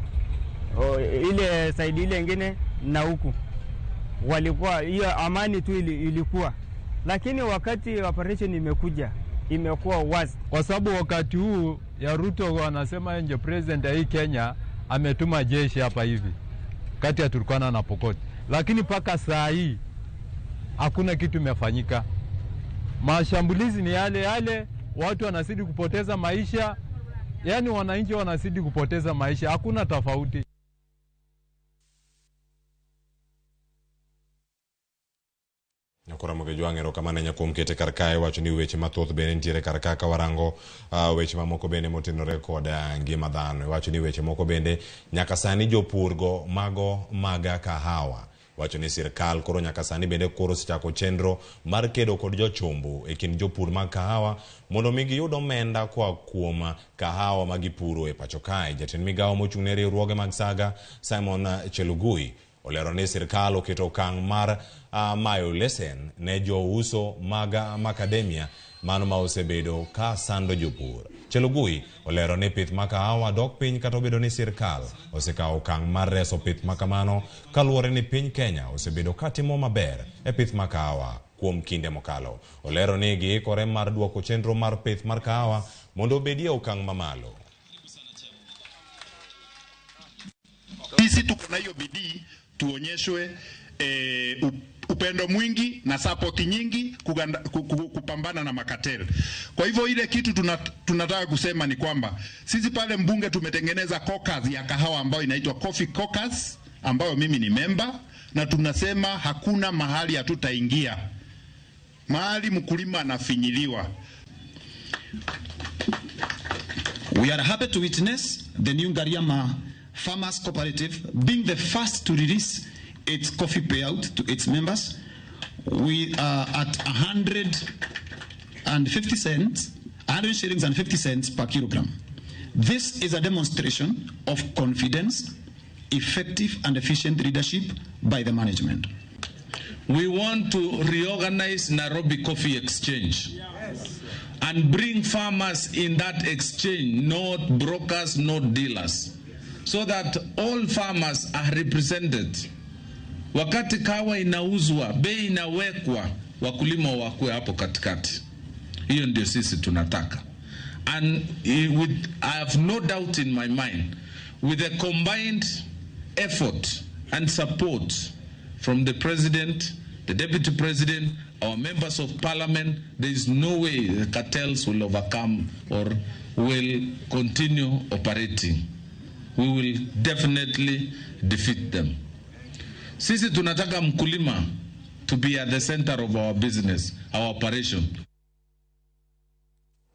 ile saidi ile nyingine, na huku walikuwa hiyo amani tu ilikuwa, lakini wakati operation imekuja imekuwa wazi. Kwa sababu wakati huu ya Ruto wanasema nje president ya hii Kenya ametuma jeshi hapa hivi kati ya Turkana na Pokot, lakini mpaka saa hii hakuna kitu imefanyika. Mashambulizi ni yale yale, watu wanazidi kupoteza maisha, yani wananchi wanazidi kupoteza maisha, hakuna tofauti. Ramogi Jwang' erokamano ahinya kuom kete kar kae, wacho ni weche mathoth bende nitiere kar ka ka warango weche mamoko bende motenore kod ngima dhano. Wacho ni weche moko bende nyaka sani jopurgo mago maga kahawa wacho ni sirkal koro nyaka sani bende koro osechako chenro mar kedo kod jochombo e kind jopur mag kahawa mondo mi giyud omenda koa kuom kahawa ma gipuro e pacho kae. Jatend migawo mochung' ne riwruoge mag saga Simon Chelugui olero ni sirkal oketo okang' mar mayo lesen ne jouso mag macadamia mano ma osebedo ka sando jopur. Chelugui olero ni pith ma kahawa dok piny kata obedo ni sirkal osekawo okang' mar reso pith ma kamano kaluwore ni piny Kenya osebedo katimo maber e pith ma kahawa kuom kinde mokalo. Olero ni giikore mar duoko chenro mar pith mar kahawa mondo obedie okang' mamalo. Sisi tuko na hiyo bidii tuonyeshwe upendo mwingi na support nyingi kupambana na makateli. Kwa hivyo ile kitu tunataka kusema ni kwamba sisi pale mbunge tumetengeneza caucus ya kahawa ambayo inaitwa Coffee Caucus, ambayo mimi ni member, na tunasema hakuna mahali hatutaingia mahali mkulima anafinyiliwa. We are happy to witness the new Ngariama Farmers Cooperative being the first to release its coffee payout to its members. We are at 150 cents, 100 shillings and 50 cents per kilogram. This is a demonstration of confidence, effective and efficient leadership by the management. We want to reorganize Nairobi Coffee Exchange and bring farmers in that exchange, not brokers, not dealers, so that all farmers are represented. Wakati kahawa inauzwa, bei inawekwa, wakulima wakuwe hapo katikati. Hiyo ndio sisi tunataka. And with, I have no doubt in my mind, with a combined effort and support from the president, the deputy president, our members of parliament, there is no way the cartels will overcome or will continue operating. We will definitely defeat them. Sisi tunataka mkulima to be at the center of our business, our operation.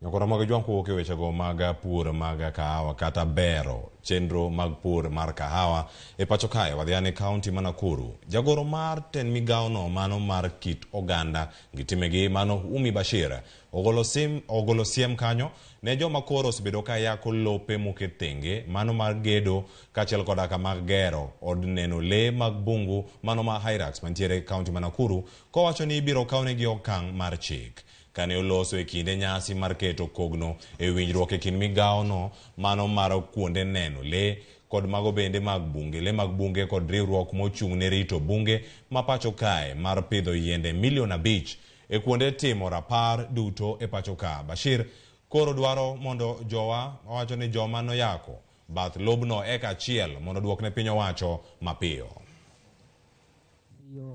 Nyakoro mag jwang' kowuok e wechego mag pur mag kahawa kata bero chenro mag pur mar kahawa e pacho kae wadhiane kaunti ma Nakuru. Jagoro mar tend migawono mano mar kit oganda gi timegi mano Umi Bashir ogolo siem kanyo ne joma koro osebedo ka yako lope moket tenge mano mar gedo kaachiel koda ka mag gero od neno lee mag bungu mano ma Hyrax mantiere e kaunti ma Nakuru kowacho ni ibiro kawnegi okang' mar chik. Kane oloso e kinde nyasi mar keto kogno e winjruok e kind migawono mano mar kuonde neno lee kod mago bende mag bunge lee mag bunge kod riwruok mochung' ne rito bunge ma pacho kae mar pidho yiende milion 5 e kuonde timo rapar duto e pacho ka. Bashir koro dwaro mondo jowa owacho ni joma noyako bath lobno eka achiel mondo duokne piny owacho mapiyo.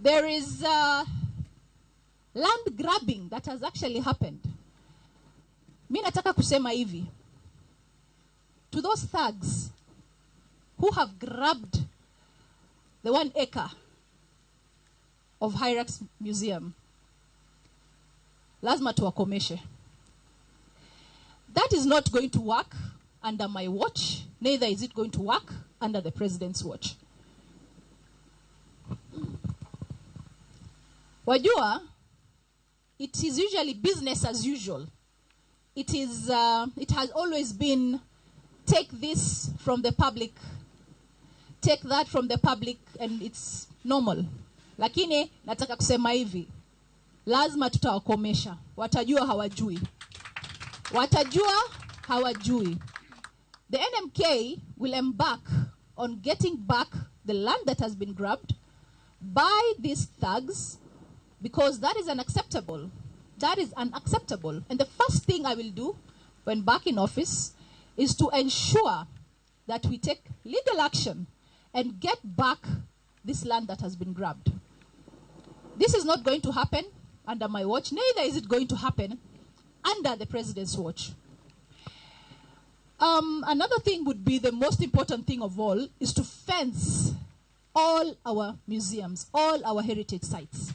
There is land grabbing that has actually happened. Mi nataka kusema hivi. To those thugs who have grabbed the 1 acre of Hyrax Museum, lazima tuwakomeshe. That is not going to work under my watch, neither is it going to work under the president's watch. Wajua, it is usually business as usual. It is, it has always been take this from the public, take that from the public, and it's normal. Lakini nataka kusema hivi, lazima tutawakomesha. Watajua hawajui. Watajua hawajui. The NMK will embark on getting back the land that has been grabbed by these thugs, because that is unacceptable. That is unacceptable. And the first thing I will do when back in office is to ensure that we take legal action and get back this land that has been grabbed. This is not going to happen under my watch, neither is it going to happen under the president's watch. Another thing would be, the most important thing of all, is to fence all our museums, all our heritage sites.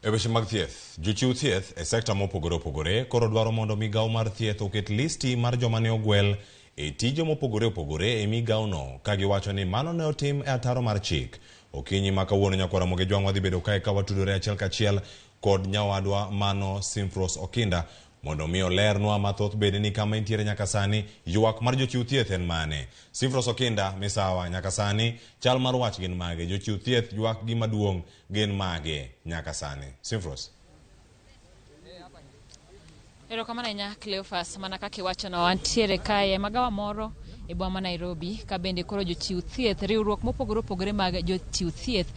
E weche mag thieth, jochiw thieth e sekta mopogore opogore koro dwaro mondo migawo mar thieth oket listi mar joma ne ogwel e tije mopogore opogore e migawono ka giwacho ni mano ne otim e ataro mar chik. Okinyi ma kawuono nyakwara Ramogi Jwang' wadhi bedo kae ka watudore achiel kachiel kod nyawadwa mano Simfros Okinda mondo mi olernwa mathoth bende ni kama intiere nyaka sani ywak mar jochiw thieth en mane. Simfros Okinda, misawa, nyaka sani chal mar wach gin mage? Jochiw thieth ywak gi maduong' gin mage nyaka sani? Simfros. Erokamano ahinya Cleophas, mana kaka iwachono wantiere kae e magawa moro e boma ma Nairobi ka bende koro jochiw thieth, riwruok mopogore opogore mag jochiw thieth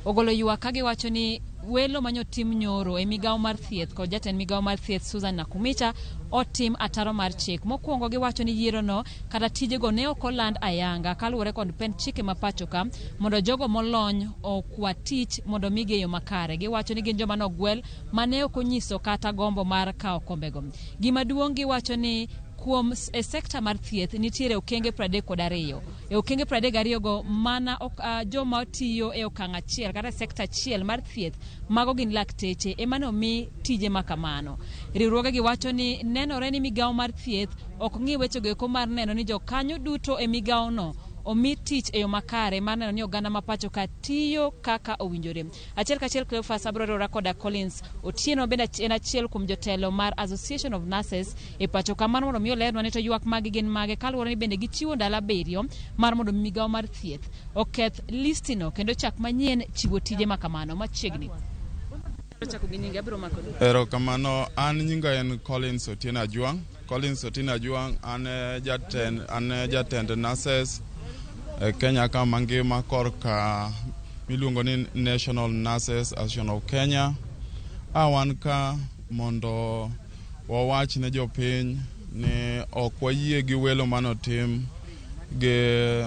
ogolo ywak ka giwacho ni welo manyotim nyoro e migawo mar thieth kod jatend migawo mar thieth Susan Nakhumicha otim ataro mar chik. Mokwongo giwacho ni yierono kata tijego ne ok oland ayanga kaluwore kod pend chike ma pacho ka mondo jogo molony okwa tich mondo migi e yo makare. Giwacho ni gin joma nogwel mane ok onyiso kata gombo mar kawo kombego. Gima duong' giwacho ni kuom e sekta mar thieth nitiere okenge 32. E okenge 32 go mana joma tiyo e okang' achiel kata e sekta achiel mar thieth mago gin lakteche ema nomi tije ma kamano. Riwruoge gi wacho ni nenore ni migawo mar thieth ok ng'i wechego eko mar neno ni jokanyo duto e migawono omi tich e yo makare mar neno ni oganda ma pacho ka tiyo kaka owinjore. Achiel kachiel Cleophas abiro riwora koda Collins Otieno bende en achiel kuom jotelo mar Association of Nurses e pacho ka mar mondo mi olernwa ni to ywak maggi gin mage kaluwore ni bende gichiwo ndalo abiriyo mar mondo mi migawo mar thieth oketh listino kendo chak manyien chiwo tije ma kamano machiegni. Erokamano, an nyinga en Collins Otieno Ajwang'. Collins Otieno Ajwang' an jatend, an jatend nurses e Kenya ka mangima korka miluongo ni National Nurses Association of Kenya. A wan ka mondo wawach ne jopiny ni ok wayie gi welo manotim gi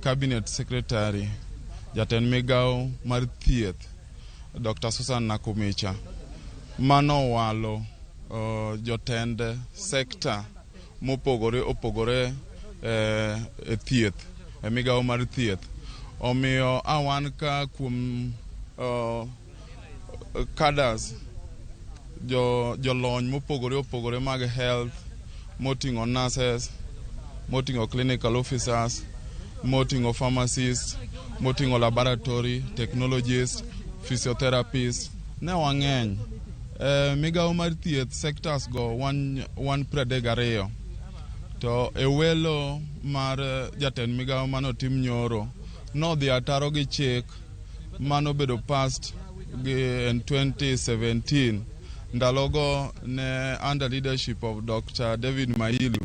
Cabinet Secretary, jatend migawo mar thieth Dr. Susan Nakhumicha manowalo jotend sekta mopogore opogore e thieth e migawo mar thieth. Omiyo a wan ka kuom cadres jolony mopogore opogore mag health moting'o nurses, moting'o clinical officers, moting'o pharmacists, moting'o laboratory technologists, physiotherapists, ne wang'eny. Migawo mar thieth sectors go wan 32. To e welo mar jatend migawo manotim nyoro, nodhi ataro gi chik manobedo passed gi in 2017 ndalogo ne under leadership of Dr. David Mailu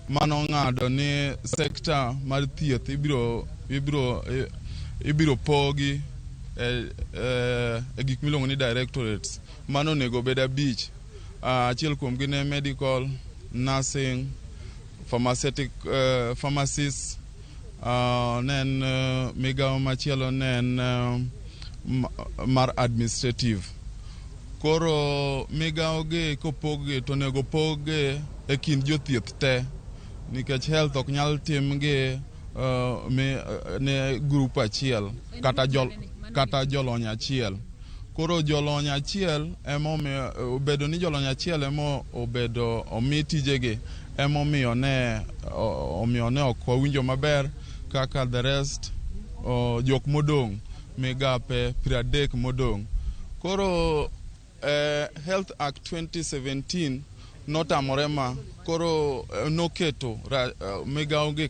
manong'ado ni sekta mar thieth ibiro pogi e gik miluongo ni directorates mano onego bed 5. Achiel kuomgi ne medical, nursing, pharmaceutic, pharmacists, ne en migawo machielo ne en mar administrative. Koro migawo gi kopog gi to onego pog gi e kind jothieth te nikech health ok nyal tim gi ne group achiel kata jolony achiel. Koro jolony achiel emomiyo obedo ni jolony achiel emo obedo omi tijegi emomiyo ne omiyo ne ok wawinjo maber kaka the rest jok modong' migape 30 modong'. Koro Health Act 2017 notamore ma koro noketo migawo gi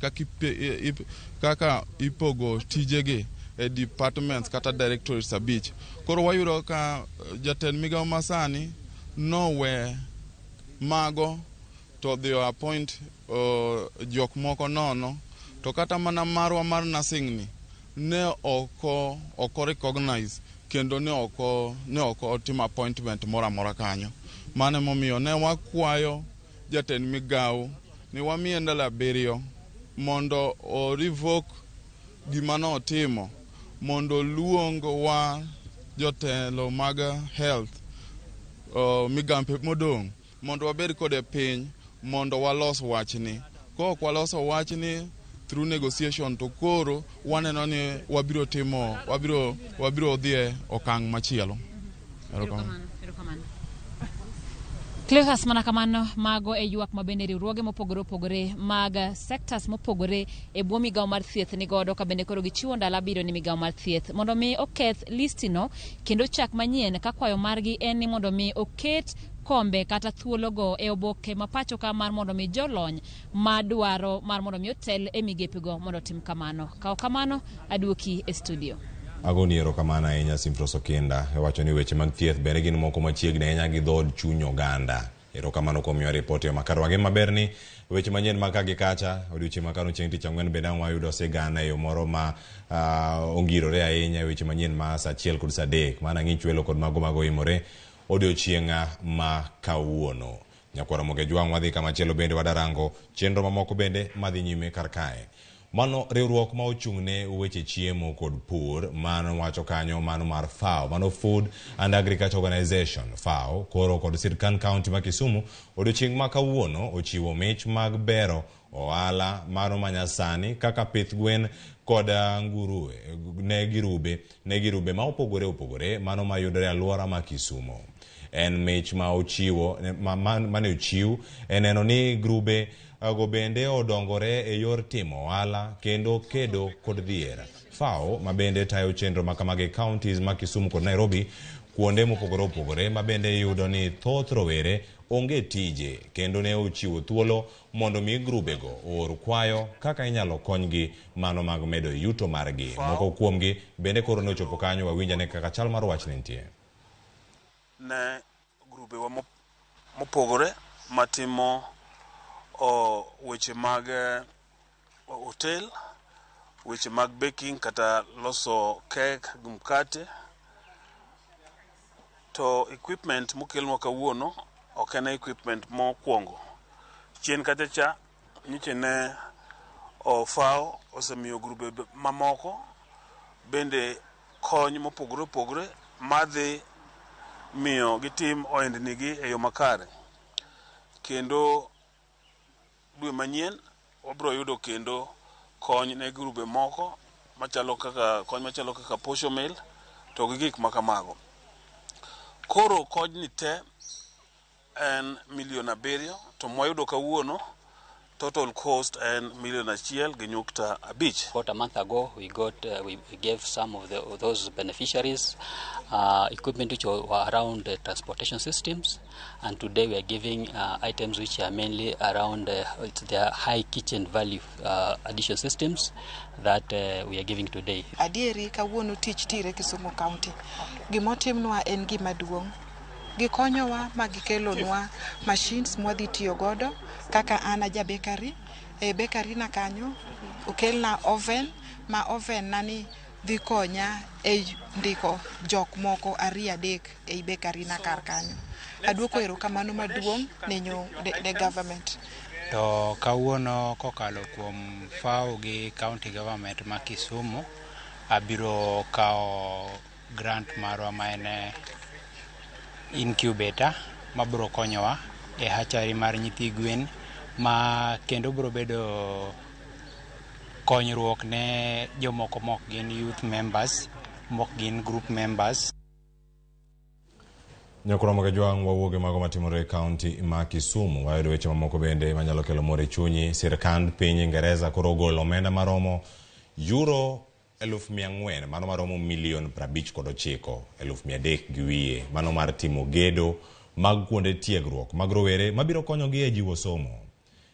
kaka ipogo tijegi e departments kata directorates 5. Koro wayudo ka jatend migawo masani nowe mago to odhi appoint jok moko nono to kata mana marwa mar nursing ni ne ok recognize kendo ne ok otimo appointment moro amora kanyo. Mano emomiyo ne wakwayo jatend migawo ni wamiye ndalo 7 mondo o revoke gima notimo mondo oluong wa jotelo mag health migampe modong' mondo wabed kode piny mondo walos wachni. Ka ok waloso wachni through negotiation to koro waneno ni wabiro timo wabiro dhi e okang' machielo. Cleophas, mana kamano mago e ywak ma bende riwruoge mopogore opogore mag sectors mopogore e bwo migawo mar thieth ni godo ka bende koro gichiwo ndalo 7 ni migawo mar thieth mondo mi oketh listino kendo chak manyien ka kwayo margi en ni mondo mi oket kombe kata thuologo e oboke ma pacho ka mar mondo mi jolony madwaro mar mondo mi otel e migepego mondo otim kamano. Ka ok kamano, aduoki e studio. Agoni erokamano ahinya Simfros Okinda ewacho ni weche mag thieth bende gin moko machiegni ahinya gi dhood chuny oganda. Erokamano kuom miyowa ripot e makare. Wang'e maber ni weche manyien mag ka gi kacha odiochieng' makano chieng' tich ang'wen bende ang' wayudo sigana e yo moro ma ongirore ahinya e weche manyien ma saa 1 kod saa 3 mana ng'ich welo kod mago mago imore odiochieng' ma kawuono. Nyakwara Moge Jwang' wadhi kamachielo bende wadarango chenro mamoko bende madhi nyime kar kae. Mano riwruok ma ochung' ne weche chiemo kod pur mano wacho kanyo mano mar FAO, mano Food and Agriculture Organization FAO, koro kod sirkand county ma Kisumu odiochieng' ma kawuono ochiwo mich mag bero ohala mano manyasani kaka pith gwen kod nguruwe ne girube ma opogore opogore mano mayudore alwora ma Kisumu. En mich ma ochiwo mane ochiw e neno ni grube go bende odongore e yor timo ohala kendo kedo kod dhier. FAO ma bende tayo chenro makamagi e counties ma Kisumu kod Nairobi kuonde mopogore opogore ma bende iyudo ni thoth rowere onge tije kendo ne ochiwo thuolo mondo mi grubego oor kwayo kaka inyalo konygi mano mag medo yuto margi. Moko kuomgi bende koro ne ochopo kanyo wawinj ane kaka chal mar wach ne nitie. Ne grubewa mopogore matimo weche mag hotel, weche mag baking kata loso cake gi mkate. To equipment mokelnwa kawuono ok en equipment mokwongo. Chien kacha cha nyocha ne FAO osemiyo grube mamoko bende kony mopogore opogore madhi miyo gitim ohendnigi e yo makare. Kendo dwe manyien wabiro yudo kendo kony ne grube moko machalo kaka kony machalo kaka posho mill to gi gik makamago. Koro konyni te en milion 7 to mwayudo kawuono total cost en milion 1.5. About a month ago, we gave some of those beneficiaries equipment which were around transportation systems, and today we are giving items which are mainly around their high kitchen value addition systems that we are giving today. Adieri kawuono tich tire Kisumu County. Gimotimnwa en gima duong'. Gikonyowa ma gikelonwa machines mwadhi tiyo godo kaka an aja bakery. E bakery na kanyo okelna oven ma oven na ni dhi konya e ndiko jok moko 2-3 ei bakery na kar kanyo. Aduoko erokamano maduong' ne government. To kawuono kokalo kuom FAO gi county government ma Kisumu abiro kawo grant marwa ma en incubator mabiro konyowa e hatchery mar nyithi gwen ma kendo biro bedo konyruok ne jomoko mok gin youth members, mok gin group members. Nyakuro Jwang' wawuoge mago matimore e kaunti ma Kisumu. Wayudo weche mamoko bende manyalo kelo mor e chunyi. Sirkand piny Ingereza koro ogolo omenda maromo euro 400,000 mano maromo milion 59,300 mano mar timo gedo mag kuonde tiegruok mag rowere mabiro konyogi e jiwo somo.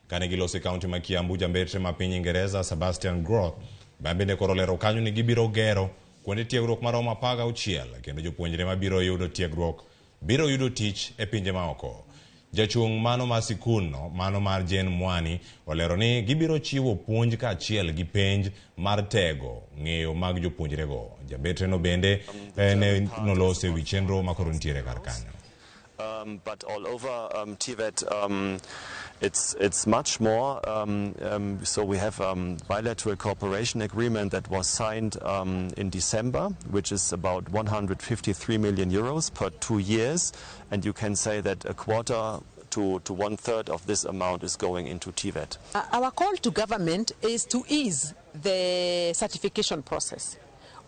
Kane giloso e kaunti ma Kiambu, jambetre ma piny Ingereza Sebastian Groth bende koro olero kanyo ni gibiro gero kuonde tiegruok maromo 16 kendo jopuonjre mabiro yudo tiegruok biro yudo tich e pinje maoko. Jachung' mano mar sikundno mano mar Jane Mwani olero ni gibiro chiwo puonj kaachiel gi penj mar tego ng'eyo mag jopuonjrego. Jambetreno bende ne noloso e wi chenro makoro nitiere kar kanyo. But all over TVET, it's much more. So we have bilateral cooperation agreement that was signed in December, which is about 153 million euros per 2 years, and you can say that a quarter to 1/3 of this amount is going into TVET. Our call to government is to ease the certification process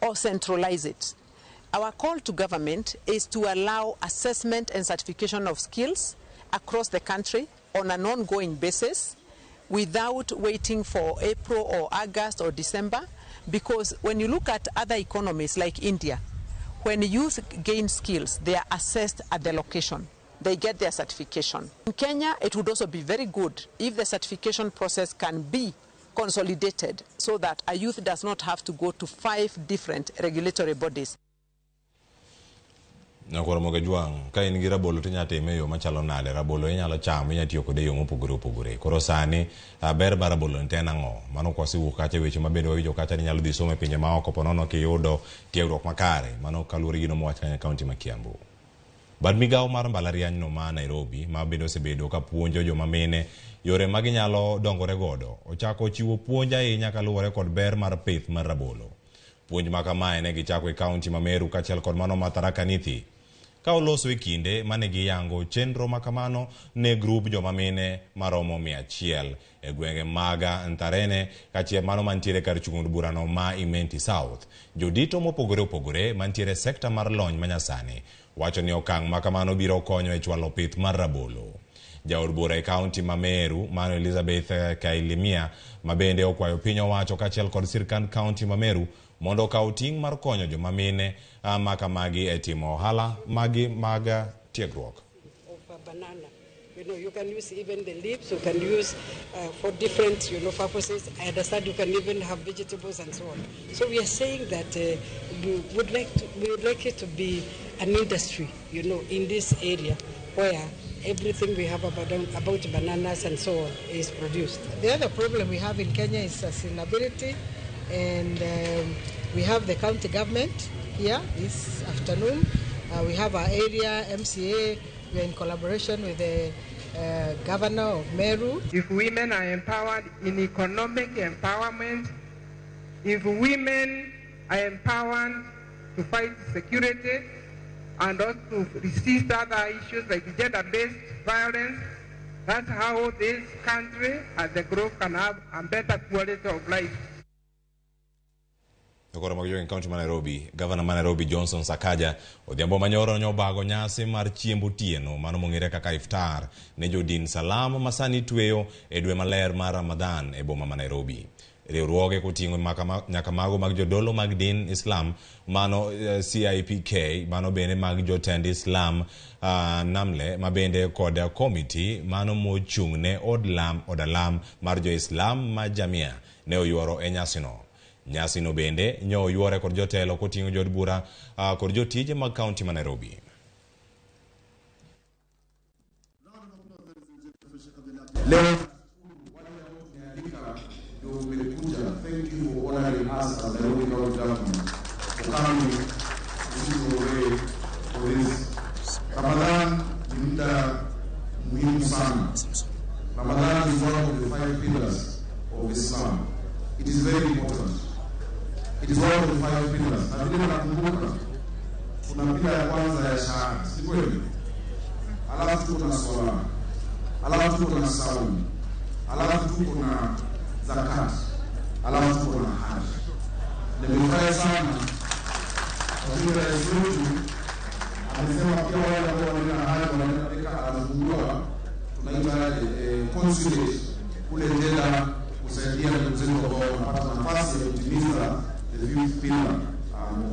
or centralize it. Our call to government is to allow assessment and certification of skills across the country on an ongoing basis without waiting for April or August or December, because when you look at other economies like India, when youth gain skills, they are assessed at the location. They get their certification. In Kenya, it would also be very good if the certification process can be consolidated so that a youth does not have to go to 5 different regulatory bodies. Nyakoro Jwang', ka in gi rabolo to inyalo time e yo machalo nade? Rabolo inyalo chamo, inyalo tiyo kode e yo mopogore opogore. Koro sani ber mar rabolo ni to en ang'o? Mano kwasewuok kacha e weche ma bende wawinjo kacha ni inyalo dhi somo e pinje maoko ponono kiyudo tiegruok makare. Mano kaluwore gi gino mowach kanyo e kaunti ma Kiambu. Bad migawo mar mbalariany no ma Nairobi ma bende osebedo ka puonjo joma mine yore ma ginyalo dongore godo ochako chiwo puonj ahinya kaluwore kod ber mar pith mar rabolo. Puonj ma kamae ne gichako e kaunti ma Meru kaachiel kod mano ma Tharaka Nithi. Ka oloso e kinde mane giyango chenro makamano ne grup joma mine maromo 100 e gwenge mag Ntharene kaachiel mano mantiere kar chung' od burano ma Imenti South. Jodito mopogore opogore mantiere e sekta mar lony manyasani wacho ni okang' makamano biro konyo e chwalo pith mar rabolo. Jaod bura e kaunti ma Meru mano Elizabeth Kailimia ma bende okwayo piny owacho kaachiel kod sirkand kaunti ma Meru mondo okaw ting' mar konyo joma mine makamagi e timo ohala magi mag tiegruok. Banana. You can use even the leaves, you can use for different, purposes. I understand you can even have vegetables and so on. So we are saying that we would like it to be an industry, in this area where everything we have about bananas and so on is produced. The other problem we have in Kenya is sustainability, and we have the county government here this afternoon. We have our area MCA. We are in collaboration with the governor of Meru. If women are empowered in economic empowerment, if women are empowered to fight security and also to resist other issues like gender-based violence, that's how this country as a group can have a better quality of life. Koro mag jogi kaunti ma Nairobi, Gavana ma Nairobi Johnson Sakaja odhiambo manyoro nyobago nyasi mar chiemb otieno mano mong'ere kaka iftar ne jodin Salam ma sani tweyo e dwe maler mar Ramadan e boma ma Nairobi. Riwruoge koting'o nyaka mago mag jodolo mag din Islam mano CIPK mano bende mag jotend Islam Namle ma bende kod komiti mano mochung' ne od alam mar jo-Islam ma Jamia ne oyuoro e nyasino. Nyasino bende nyo oyuore kod jotelo koting'o jood bura kod jotije mag kaunti ma Nairobi. Leo thank you for honoring us as Nairobi County Government for coming this way for this. Ramadan ni muda muhimu sana. Ramadan is one of the 5 pillars of Islam. It is very important. It is one of the 5 pillars. Na vile nakumbuka kuna pila ya kwanza ya shahada, si kweli? Alafu tuko na swala, alafu tuko na saumu, alafu tuko na zakat, alafu tuko na haji. Nimefurahi sana kwa vile rais wetu amesema pia wale ambao wanaenda haji wanaenda Mecca, anafungua tunaita consulate kule Jeddah kusaidia ndugu zetu ambao wanapata nafasi ya kutimiza the fifth pillar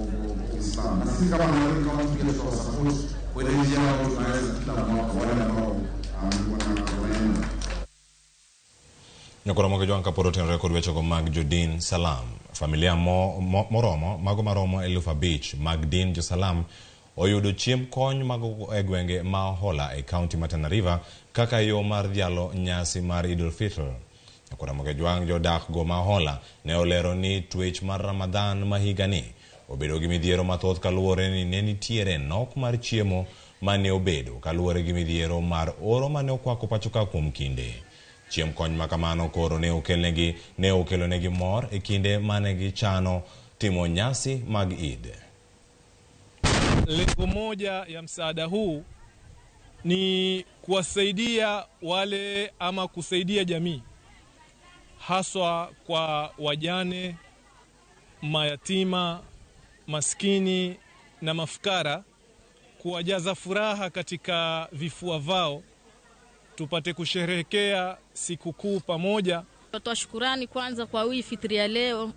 of Islam. Na sisi kama Nairobi County pia tutawasupport kwa ile njia ambayo tunaweza kila mwaka wale ambao wanaenda. Nyakoro mogo jwang' kapod otenore kod wechego mag jodin Salam. Familia moromo mago maromo 5,000 mag din jo Salam oyudo chiemb kony mag e gwenge ma Hola e kaunti ma Tana River kaka yo mar dhialo nyasi mar Idul Fitr. Nyakoro mogo jwang' jodak go ma Hola ne olero ni twech mar Ramadan ma higani obedo gi midhiero mathoth kaluwore ni ne nitiere nok mar chiemo mane obedo kaluwore gi midhiero mar oro mane okwako pacho ka kuom kinde. Chiemb kony makamano koro ne okelonegi mor e kinde mane gichano timo nyasi mag Eid. Lengo moja ya msaada huu ni kuwasaidia wale ama kusaidia jamii, haswa kwa wajane, mayatima, maskini na mafukara, kuwajaza furaha katika vifua vao, tupate kusherehekea sikukuu pamoja. Tunatoa shukurani kwanza kwa hii fitri ya leo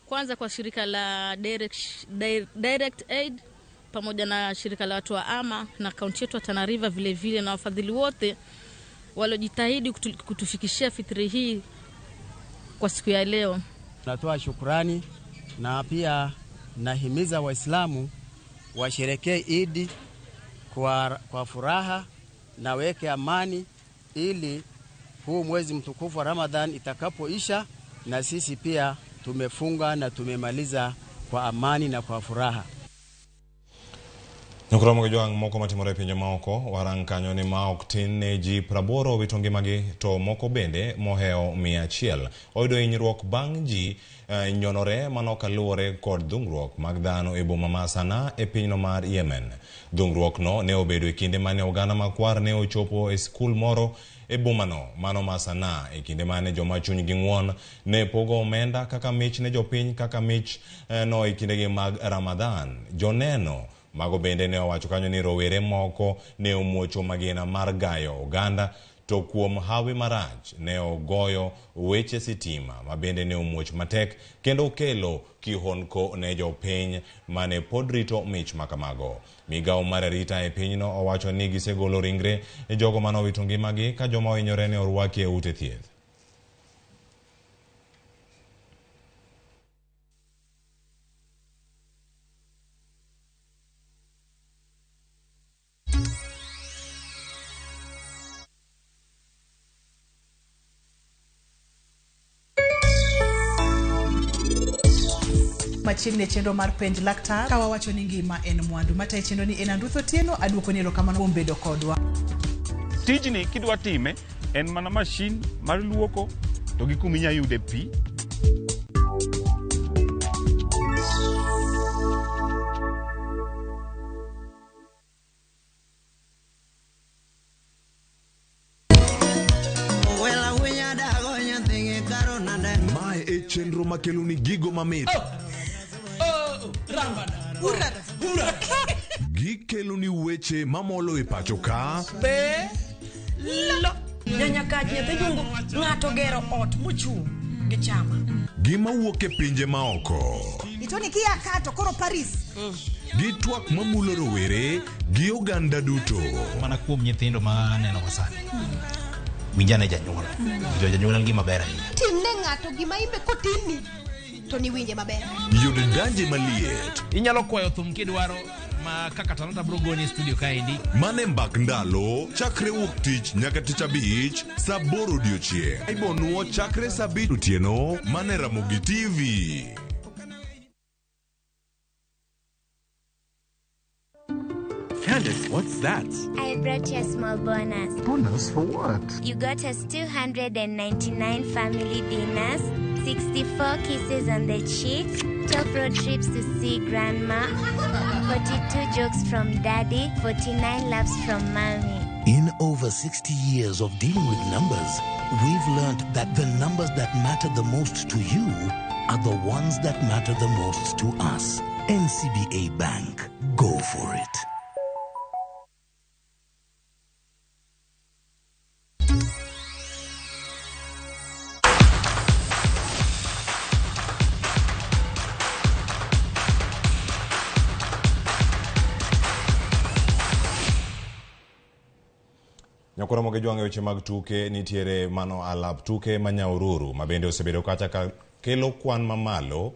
kwanza kwa shirika la Direct Aid pamoja na shirika la watu wa Ama na kaunti yetu ya Tana River vile vile, na wafadhili wote waliojitahidi kutufikishia fitri hii kwa siku ya leo. Natoa shukurani na pia nahimiza Waislamu washerekee Eid kwa furaha na weke amani, ili huu mwezi mtukufu wa Ramadhan itakapoisha na sisi pia tumefunga na tumemaliza kwa amani na kwa furaha. Nyakromo gi jwang' moko matimore e pinje maoko, warang kanyo ni ma ok tin ne ji 80 owito ngimagi to moko bende mohewo 100 oyudo hinyruok bang' ji nyonore mano kaluwore kod dhungruok mag dhano e boma ma Sanaa e pinyno mar Yemen. Dhungruok no ne obedo e kinde mane oganda makwar ne ochopo e skul moro e bomano mano ma Sanaa e kinde mane joma chunygi ng'won ne pogo omenda kaka mich ne jopiny kaka mich no e kindegi mag Ramadhan. Joneno mago bende ne owacho kanyo ni rowere moko ne omuocho magina mar gayo oganda to kuom hawi marach ne ogoyo weche sitima ma bende ne omuoch matek kendo okelo kihondko ne jopiny mane pod rito mich makamago. Migawo mar arita e pinyno owacho ni gisegolo ringre jogo mane owito ngimagi ka joma ohinyore ne orwaki e ute thieth. Machiegni e chenro mar penj laktar ka wawacho ni ngima en mwandu matayo chenro ni en Andruth Otieno aduoko ni erokamano kuom bedo kodwa. Tijni kidwa time en mana mashin mar luoko to gi kuma inya yude pi. Mae e chenro makelo ni gigo mamit. Gikelo ni weche mamolo e pacho ka. Nyanyakach nyathi jungu ng'ato gero ot mochung' gi chama. Gima wuok e pinje maoko. Itoni kia kato koro Paris. Gi twak mamulo rowere gi oganda duto. Mana kuom nyithindo ma aneno sani. Winjane janyuol. Jo janyuol en gima ber ahinya. Timne ng'ato gima imbe kotimni to niwinje maber. Yud danje maliet. Inyalo kwayo thum kidwaro ma kaka Talanta bro goni e studio kaendi. Mane mbak ndalo chakre wuok tich nyaka tich abich saa 8 odiochieng'. Ibonuo chakre saa 5 otieno mane Ramogi TV. Candice, what's that? I brought you a small bonus. Bonus for what? You got us 299 family dinners, 64 kisses on the cheek, 12 road trips to see grandma, 42 jokes from daddy, 49 laughs from mommy. In over 60 years of dealing with numbers, we've learned that the numbers that matter the most to you are the ones that matter the most to us. NCBA Bank. Go for it. Nyakoromo gi jwang' e weche mag tuke nitiere mano alap tuke ma Nyahururu ma bende osebedo kacha ka kelo kwan mamalo